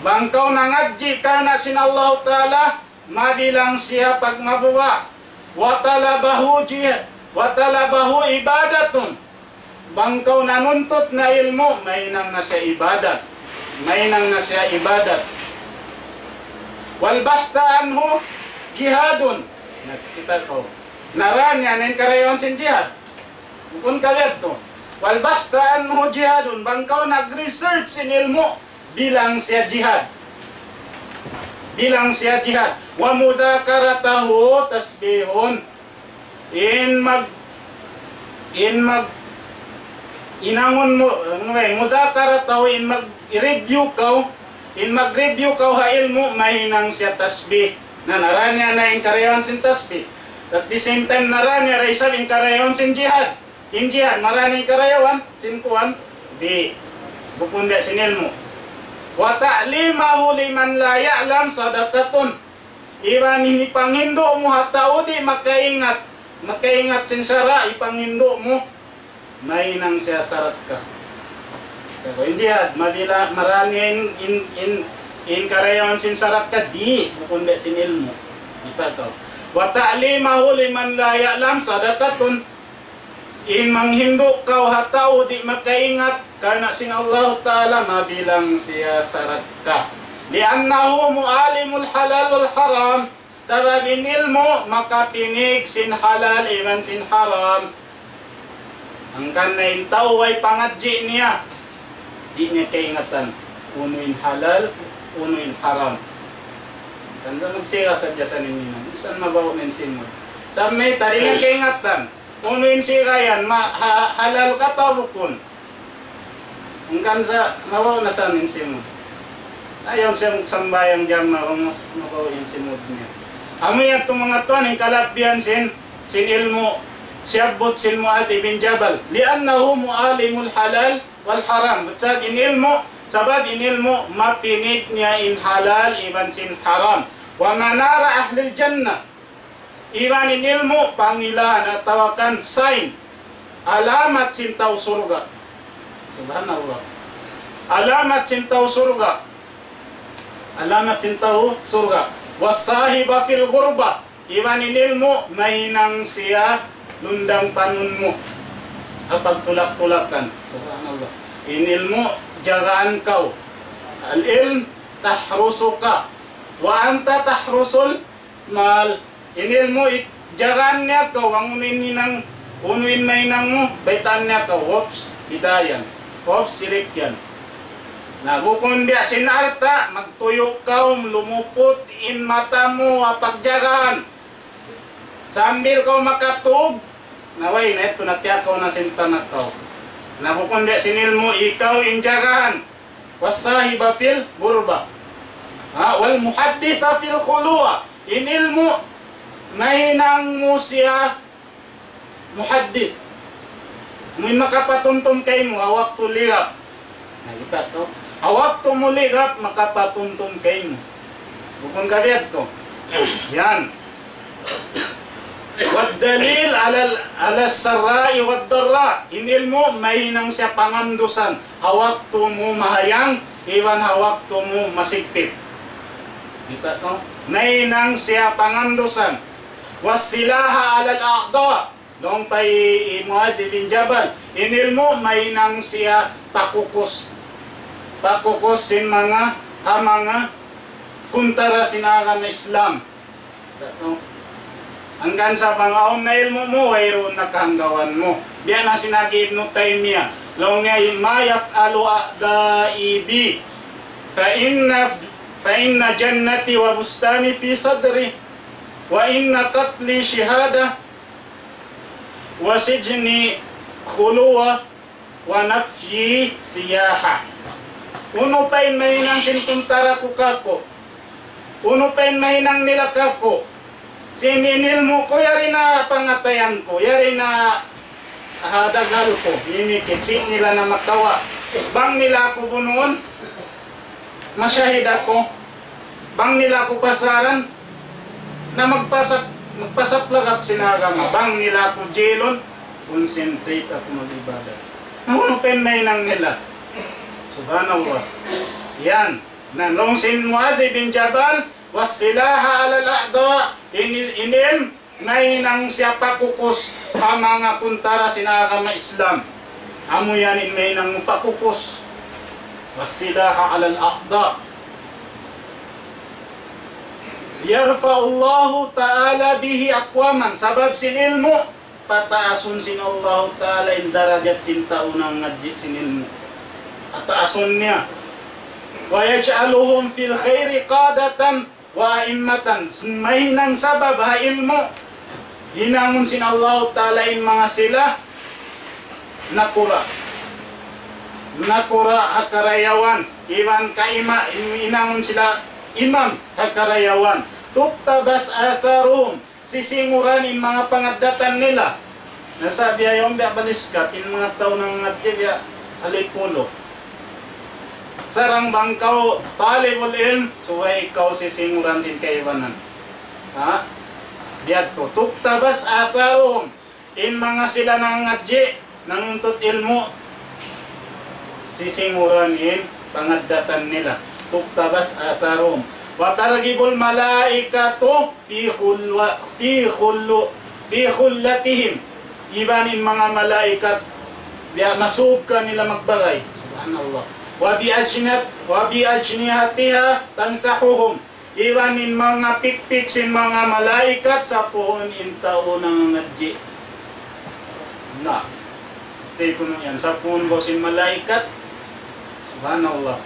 bang kaw nangadji' karna' sin Allahu Ta'ala, mabilang siya pagmabuga'. وطلبه جه-، وطلبه عبادة. Bang kaw nanuntut na ilmu', mahinang na siya ibadat. Mahinang na siya ibadat. والبحث عنه جهاد. Next, kita' kaw. Nara niya na in karayawan sin jihad. Bukun ka yadtu. والبحث عنه جهاد. Bang kaw nag-research sin ilmu', bilang siya jihad. Bilang siya jihad. ومذاكرته تسبيح. In mag-, in mag-, hinangun mu, unu ba, مذاكرته, in mag-review kaw, in mag-review kaw ha ilmu', mahinang siya tasbih. Na nara niya na in karayawan sin tasbih. At the same time, nara niya da isab in karayawan sin jihad. In jihad, marayaw in karayawan sin kuwan? Di'. Bukun da sin ilmu'. وتعليمه لمن لا يعلم صدقة. Iban in hipanghindu' mu ha tau di' makaingat, makaingat sin sara', hipanghindu' mu, mahinang siya sarakka. Kaya in jihad, mabila, marani in, in, in, in karayawan sin sarakka, di', bukun da sin ilmu'. Kita' kaw. وتعليمه لمن لا يعلم صدقة. In manghindu' kaw ha tau di' makaingat, karna' sin Allahu Ta'ala mabilang siya sarakka. لأنه معلم الحلال والحرام. Sabab in ilmu' makapinig sin halal iban sin haram. Hangkan na in tau way pangadji' niya, di' niya kaingatan unu in halal, unu in haram. Hangkan sa magsiga sadja sa naghinang, minsan mabaw' na in simud. Sa' mayta', di' niya kaingatan unu in siga yan, ma-, ha-, halal ka atawa bukun. Hangkan sa mabaw' na sa in simud. Ayaw siya magsambahayang jama, bang mas-, mabaw' in simud niya. Amu yan tuud manga tuwan in kalabihan sin, sin ilmu', siyabbut sin Muadh ibn Jabal. لأنه معلم الحلال والحرام. Sabab in ilmu', sabab in ilmu', mapinig niya in halal iban sin haram. ومنار أهل الجنة. Iban in ilmu', pangilaan atawa kan sign, alamat sin tau surga'. Subhanallah. Alamat sin tau surga'. Alamat sin tau surga'. والصاحب في الغربة. Iban in ilmu', mahinang siya lundang panun mu. Ha pagtulak-tulakan. Subhanallah. In ilmu', jagaan kaw. العلم تحرسك وأنت تحرس المال. In ilmu', i-, jagaan niya kaw, bang unu in hinang, unu in mahinang mu, baytaan niya kaw, whoops, bid'a yan. Whoops, sirik yan. Na bukun biya' sin alta', magtuyu' kaw, lumuput in mata mu, ha pagjagaan. Sambil kaw makatug, na way, na yadtu na tiyakaw na sin tanak kaw. Na bukun biya' sin ilmu', ikaw in jagaan. والصاحب في الغربة. Ha, والمحدث في الخلوة. In ilmu', mahinang mu siya muhaddith. Amu in makapatumtum kaymu, ha waktu ligap. Na, kita' tu. Ha waktu mu ligap, makapatumtum kaymu. Bukun ka biya' tu. Yan. والدليل على ال-، على السراء والضراء. In ilmu', mahinang siya pangandusan. Ha waktu mu mahayang, iban ha waktu mu masigpit. Kita' tu? Mahinang siya pangandusan. والسلاح على الأعداء. Laung pa hi, hi Muadh bin Jabal, in ilmu' mahinang siya pakukus. Pakukus sin manga, ha manga kuntara sin agama Islam. Hangkan sa bang awn na ilmu' mu, wayruun na kahanggawan mu. Biya' na sin agi Ibnu Taymiyyah. Laung niya, ما يفعل أعدائي بي فإن، فإن جنتي وبستاني في صدري وإن قتلي شهادة وسجني خلوة ونفيي سياحة. Unu pa in mahinang sin kuntara ku kāku'? Unu pa in mahinang nila kāku'? Sin in ilmu' ku, yari na pangatayan ku, yari na, ah, daghal ku, ini kipi' nila na makawa'. Bang nila aku bunuun, masahid aku. Bang nila aku pasaran, na magpasap-, magpasaplagap sin agama. Bang nila aku jilun, concentrate aku mag-ibadat. Na unu pa in mahinang nila? Subhanallah. Yan. Na laung sin Muadh bin Jabal, والسلاح على الأعداء. In, in ilmu' mahinang siya pakukus ha manga kuntara sin agama Islam. Amu yan in mahinang mu pakukus. والسلاح على الأعداء. يرفع الله تعالى به أقواما. Sabab sin ilmu', pataasun sin Allahu Ta'ala in darajat sin tau nangadji' sin ilmu'. Pataasun niya. ويجعلهم في الخير قادة وأئمة. Mahinang sabab ha ilmu', hinangun sin Allahu Ta'ala in manga sila nakura'. Nakura' ha karayawan. Iban kaima-, hinangun sila imam ha karayawan. تقتبس آثارهم. Sisinguran in manga pangaddatan nila. Na sa' biya' yaun biya' baliskat, in manga tau nangadji' biya' halipulu. Sarang bang kaw talibul ilm, subay kaw sisinguran sin kaibanan. Ha? Biya' tu, تقتبس آثارهم. In manga sila nangadji', nanguntut ilmu', sisinguran in pangaddatan nila. تقتبس آثارهم. وترغب الملائكة في خلو-، في خلو-، في خلتهم. Iban in manga malaikat, biya' masub kanila magbagay. Subhanallah. وبأجنحة-، وبأجنحتها تمسحهم. Iban in manga pikpik sin manga malaikat, sapuhun in tau nangangadji'. Na. Tay kunu' yan, sapuhun ba sin malaikat? Subhanallah.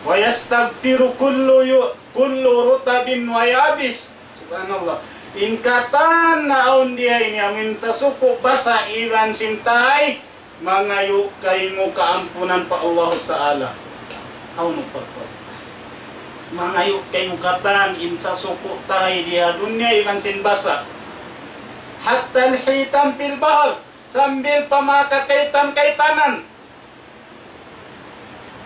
ويستغفر كل ي-، كل رطب ويابس. Subhanallah. In katan na awn diya ini amin sasuku' basa' iban sin tay, mangayu' kaymu kaampunan pa Allahu Ta'ala. Awn pagpag. Mangayu' kaymu katan in sasuku' tay diya dunya iban sin basa'. حتى الحيتان في البحر. Sambil pa manga kakaitan-kaitanan.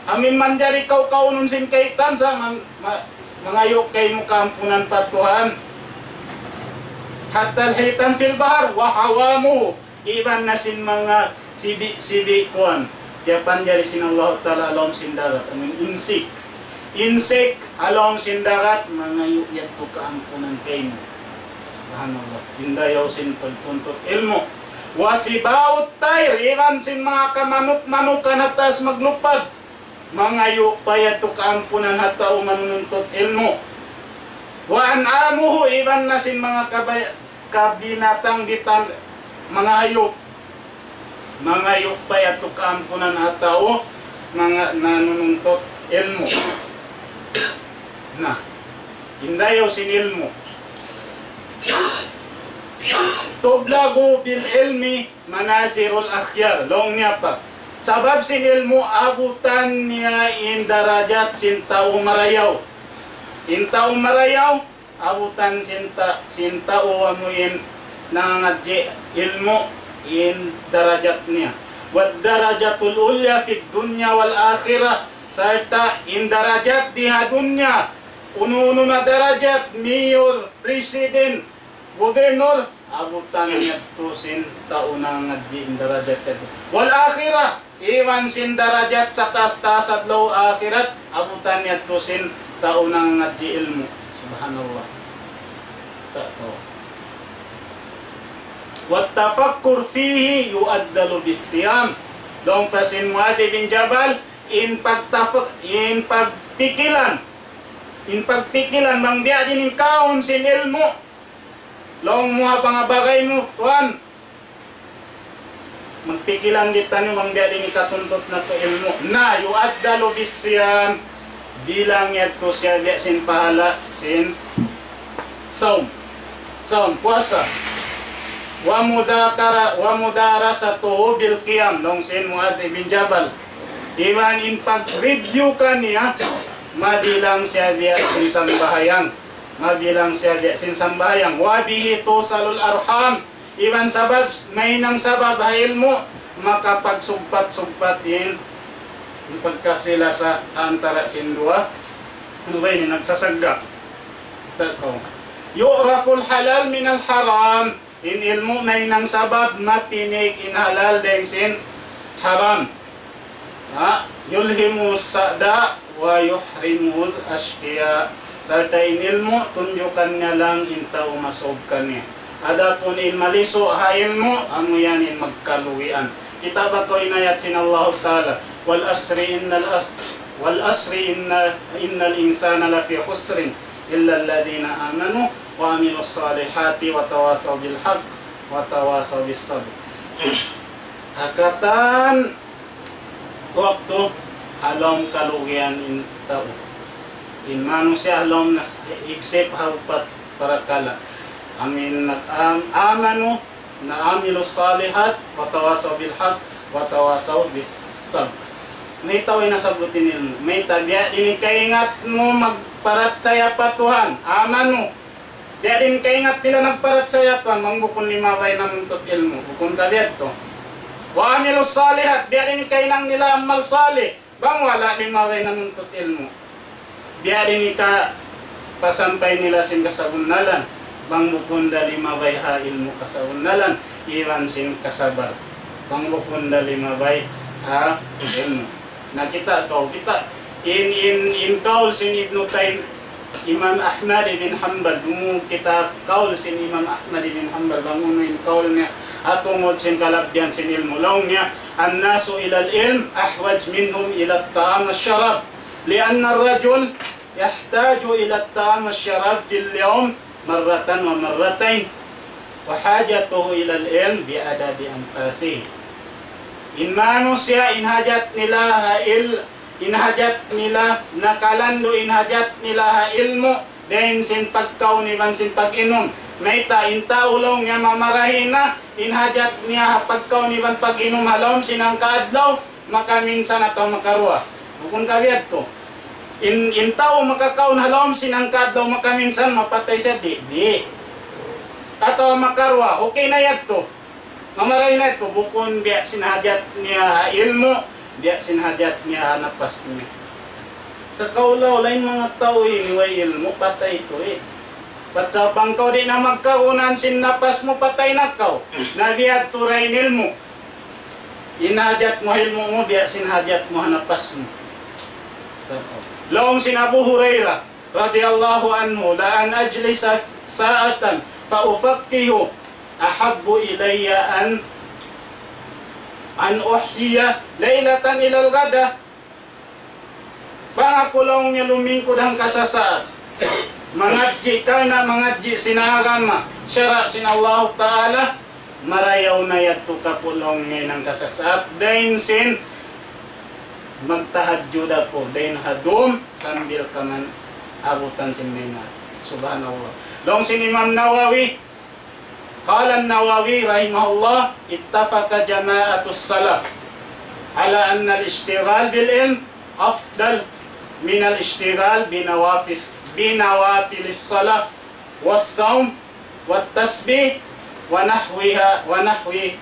Amin manjari kaw kaunun sin kaitan sa man-, ma-, mangayu' kaymu kaampunan pa Tuhan. حتى الحيتان في البحر وهوامه. Iban na sin manga sibi'-sibi' kuwan. Piyapanjari sin Allahu Ta'ala ha lawm sin dagat. Amin insik. Insik ha lawm sin dagat, mangayu' yadtu kaampunan kaymu. Subhanallah. In dayaw sin pagtuntut ilmu'. وسباع الطير, iban sin manga kamanuk-manukan ha taas maglupag. Mangayu' pa yadtu kaampunan ha tau manununtut ilmu'. وأنعامه, iban na sin manga kabay-, kabinatang bitan, manga hayup. Mangayu' pa yadtu kaampunan ha tau, manga nanununtut ilmu'. Na, in dayaw sin ilmu'. تبلغ بالعلم منازل الأخيار. Laung niya pa. Sabab sin ilmu' abutan niya in darajat sin tau marayaw. In tau marayaw, abutan sin ta-, sin tau amu in nangadji' ilmu' in darajat niya. والدرجة العليا في الدنيا والآخرة. Sarta' in darajat di ha dunya, unu-unu na darajat, mayor, president, gobernor, abutan yadtu sin tau nangadji' in darajat yadtu. والآخرة, iban sin darajat sataas-taas adlaw akhirat, abutan yadtu sin tau nangadji' ilmu'. Subhanallah. Tau. والتفكر فيه يعدل بالصيام. Laung pa sin Muadh bin Jabal, in pagtafak-, in pagpikilan, in pagpikilan bang biya' diin in kaun sin ilmu'. Laung mu ha pangabagay mu, tuwan. Magpikilan kitaniyu bang biya' diin in katuntut natu' ilmu'. Na, يعدل بالصيام. Bilang yadtu siya biya' sin pahala' sin sawm. Sawm, puasa. ومذاكرة، ومدارسته بالقيام. Laung sin Muadh bin Jabal. Iban in pag-review kaniya, mabilang siya biya' sin sambahayang. Mabilang siya biya' sin sambahayang. وبه توصل الأرحام. Iban sabab, mahinang sabab ha ilmu', makapagsugpat-sugpat in, in pagkasi-lasa antara sin duwa, duwa ini nagsasagga. Tau. يعرف الحلال من الحرام. In ilmu' mahinang sabab mapinig in halal dayn sin haram. Ha? يلهم السعداء ويحرم الأشقياء. Sarta' in ilmu', tunjukan niya lang in tau masub kaniya. Adapun in malisu' ha ilmu', amu yan in magkalugian. Kitaa ba kaw in ayat sin Allahu Ta'ala, والعصر إن العص-، والعصر إن، إن الإنسان لفي خسر إلا الذين آمنوا وعملوا الصالحات وتواصوا بالحق وتواصوا بالصبر. Ha katan waktu ha lawm kalugian in tau. In manusiya' ha lawm nas-, except ha upat parakala'. Amu in nag-, am-, amanu, na amilus salihat, wa tawasaw bil haq, wa tawasaw bis sabr. Mayta' way nasabbut in ilmu'? Mayta' biya' diin in kaingat mu magparachaya pa Tuhan? Amanu. Biya' diin in kaingat nila nagparachaya Tuhan, bang bukun limabay nanuntut ilmu'. Bukun ka biya' tu. Wa amilus salihat, biya' diin in kahinang nila amal salih, bang wala' limabay nanuntut ilmu'. Biya' diin in kapasampay nila sin kasabunnalan, bang bukun da limabay ha ilmu' kasabunnalan, iban sin kasabar, bang bukun da limabay ha ilmu'. Na kita' kaw, kita' in, in, in kaul sin Ibnu Taym-, Imam Ahmad ibn Hanbal, dumu kita kaul sin Imam Ahmad ibn Hanbal, bang unu in kaul niya, ha tungud sin kalabihan sin ilmu'. Laung niya, الناس إلى العلم أحوج منهم إلى الطعام والشراب، لأن الرجل يحتاج إلى الطعام والشراب في اليوم مرة ومرتين، وحاجته إلى العلم بعدد أنفاسه. In manusiya', in hajat nila ha il-, in hajat nila, nakalandu' in hajat nila ha ilmu', dayn sin pagkaun iban sin pag-inum. Mayta', in tau laung niya mamarahi na, in hajat niya ha pagkaun iban pag-inum ha lawm sin hangka adlaw, makaminsan atawa makaruwa. Bukun ka biya' yadtu. In, in tau makakaun ha lawm sin hangka adlaw makaminsan, mapatay siya, di', di'. Atawa makaruwa, okay na yadtu. Mamarahi na yadtu, bukun biya' sin hajat niya ha ilmu', biya' sin hajat niya ha napas niya. Sa' kaulaw, lain manga tau ini, way ilmu', patay tuud. Bat sa' bang kaw di' na magkagunahan sin napas mu, patay na kaw. Na biya' tuud in ilmu'. In hajat mu ha ilmu' mu, biya' sin hajat mu ha napas mu. Laung sin Abu Hurairah, رضي الله عنه، لأن أجلس ساعة فأفقه أحب إلي أن، أن أحيي ليلة إلى الغداة. Bang aku laung niya lumingkud hangka sasaat, mangadji', karna' mangadji' sin agama, sara' sin Allahu Ta'ala, marayaw na yadtu kāku' laung niya in hangka sasaat, dayn sin magtahajjud aku, dayn ha dum, sambil kaman abutan sin maynaat. Subhanallah. Laung sin Imam Nawawi, قال النووي رحمه الله: اتفق جماعة السلف على أن الاشتغال بالعلم أفضل من الاشتغال بنوافس-، بنوافل الصلاة والصوم والتسبيح ونحوها، ونحو-،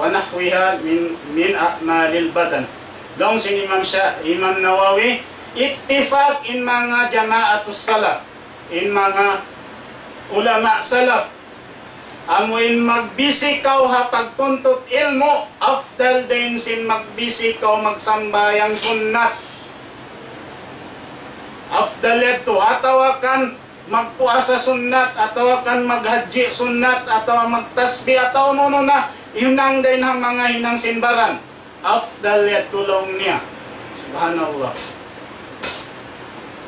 ونحوها من، من أعمال البدن. Laung sin Imam Sya-, Imam Nawawi, ittifaq in manga jamaatus salaf, in manga ulama salaf, amu in magbisi kaw ha pagtuntut ilmu', afdal dayn sin magbisi kaw magsambahayang sunnat. Afdal yadtu, atawa kan magpuasa sunnat, atawa kan maghajji sunnat, atawa magtasbih, atawa unu-unu na hinang dayn ha manga hinang sin baran. Afdal yadtu laung niya. Subhanallah.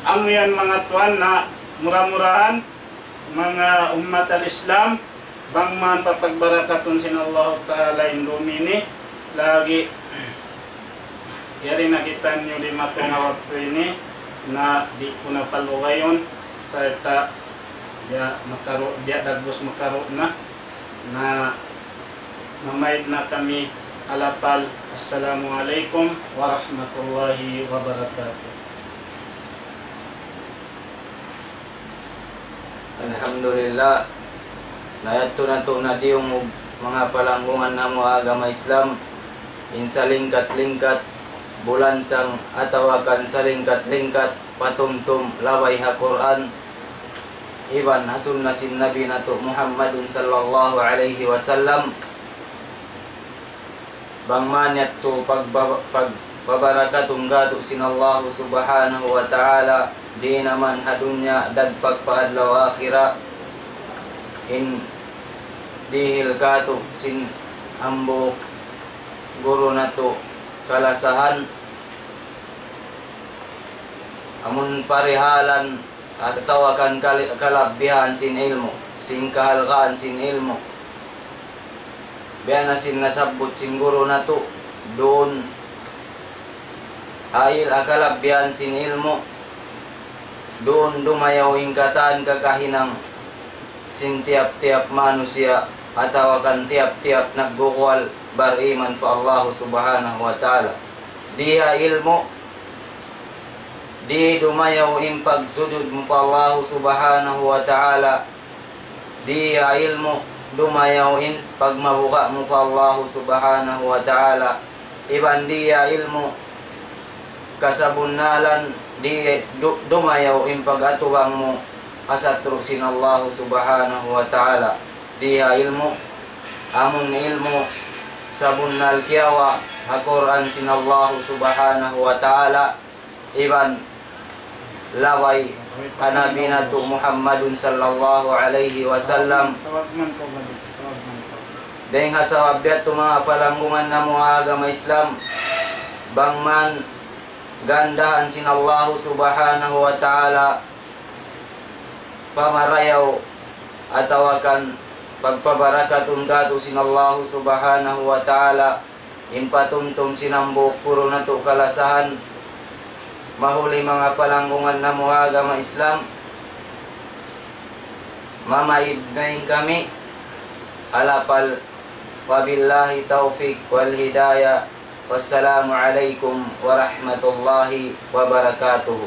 Amu yan manga tuwan na mura-murahan, manga ummat al-Islam, bang man papagbarakatun sin Allahu Ta'ala in dum ini, lagi' yari na kitaniyu di' matunga' waktu ini, na di' ku na palugayun, sarta' biya' makaru', biya' dagbus makaru' na, na mamaid na kami ha lapal. Assalamu alaykum warahmatullahi wabarakatuh. Alhamdulillah. Na yadtu natu' na diyungug manga palanggungan namu' agama Islam, in salingkat-lingkat bulansang atawa kan salingkat-lingkat patumtum labay ha Qur'an iban ha sunna sin Nabi natu' Muhammadun sallallahu alayhi wasallam. Bang man yadtu pagba-, pagpabarakatun kātu' sin Allahu Subhanahu wa Ta'ala, di' na man ha dunya dagpak pa adlaw akhirat. In dihil kātu' sin hambuuk guru natu' kalasahan, amun parihalan atawa kan kal-, kalabbihan sin ilmu', sin kahalgaan sin ilmu'. Biya' na sin nasabbut sin guru natu', duun ha il-, ha kalabbihan sin ilmu', duun dumayaw in katan kakahinang sin tiyap-tiyap manusiya' atawa kan tiyap-tiyap nagguguwal bariman pa Allahu Subhanahu wa Ta'ala. Di ha ilmu', di dumayaw in pagsujud mu pa Allahu Subhanahu wa Ta'ala. Di ha ilmu', dumayaw in pagmabuga' mu pa Allahu Subhanahu wa Ta'ala. Iban di ha ilmu', kasabunnalan, di du-, dumayaw in pag-atubang mu ha satru' sin Allahu Subhanahu wa Ta'ala. Di ha ilmu', amun ilmu' sabunnal kiyawa' ha Qur'an sin Allahu Subhanahu wa Ta'ala, iban laway kan Nabi natu' Muhammadun sallallahu alayhi wasallam. Dayng ha sabab yadtu, manga palanggungan namu' ha agama Islam, bang man gandahan sin Allahu Subhanahu wa Ta'ala pamarayaw atawa kan pagpabarakatun katu' sin Allahu Subhanahu wa Ta'ala, in patumtum sin hambuuk kuru' natu' kalasahan, mahuli manga palanggungan namu' ha agama Islam, mamaid na in kami, alapal, wabillahi tawfiq wal hidayah. Wassalamu alaykum warahmatullahi wabarakatuh.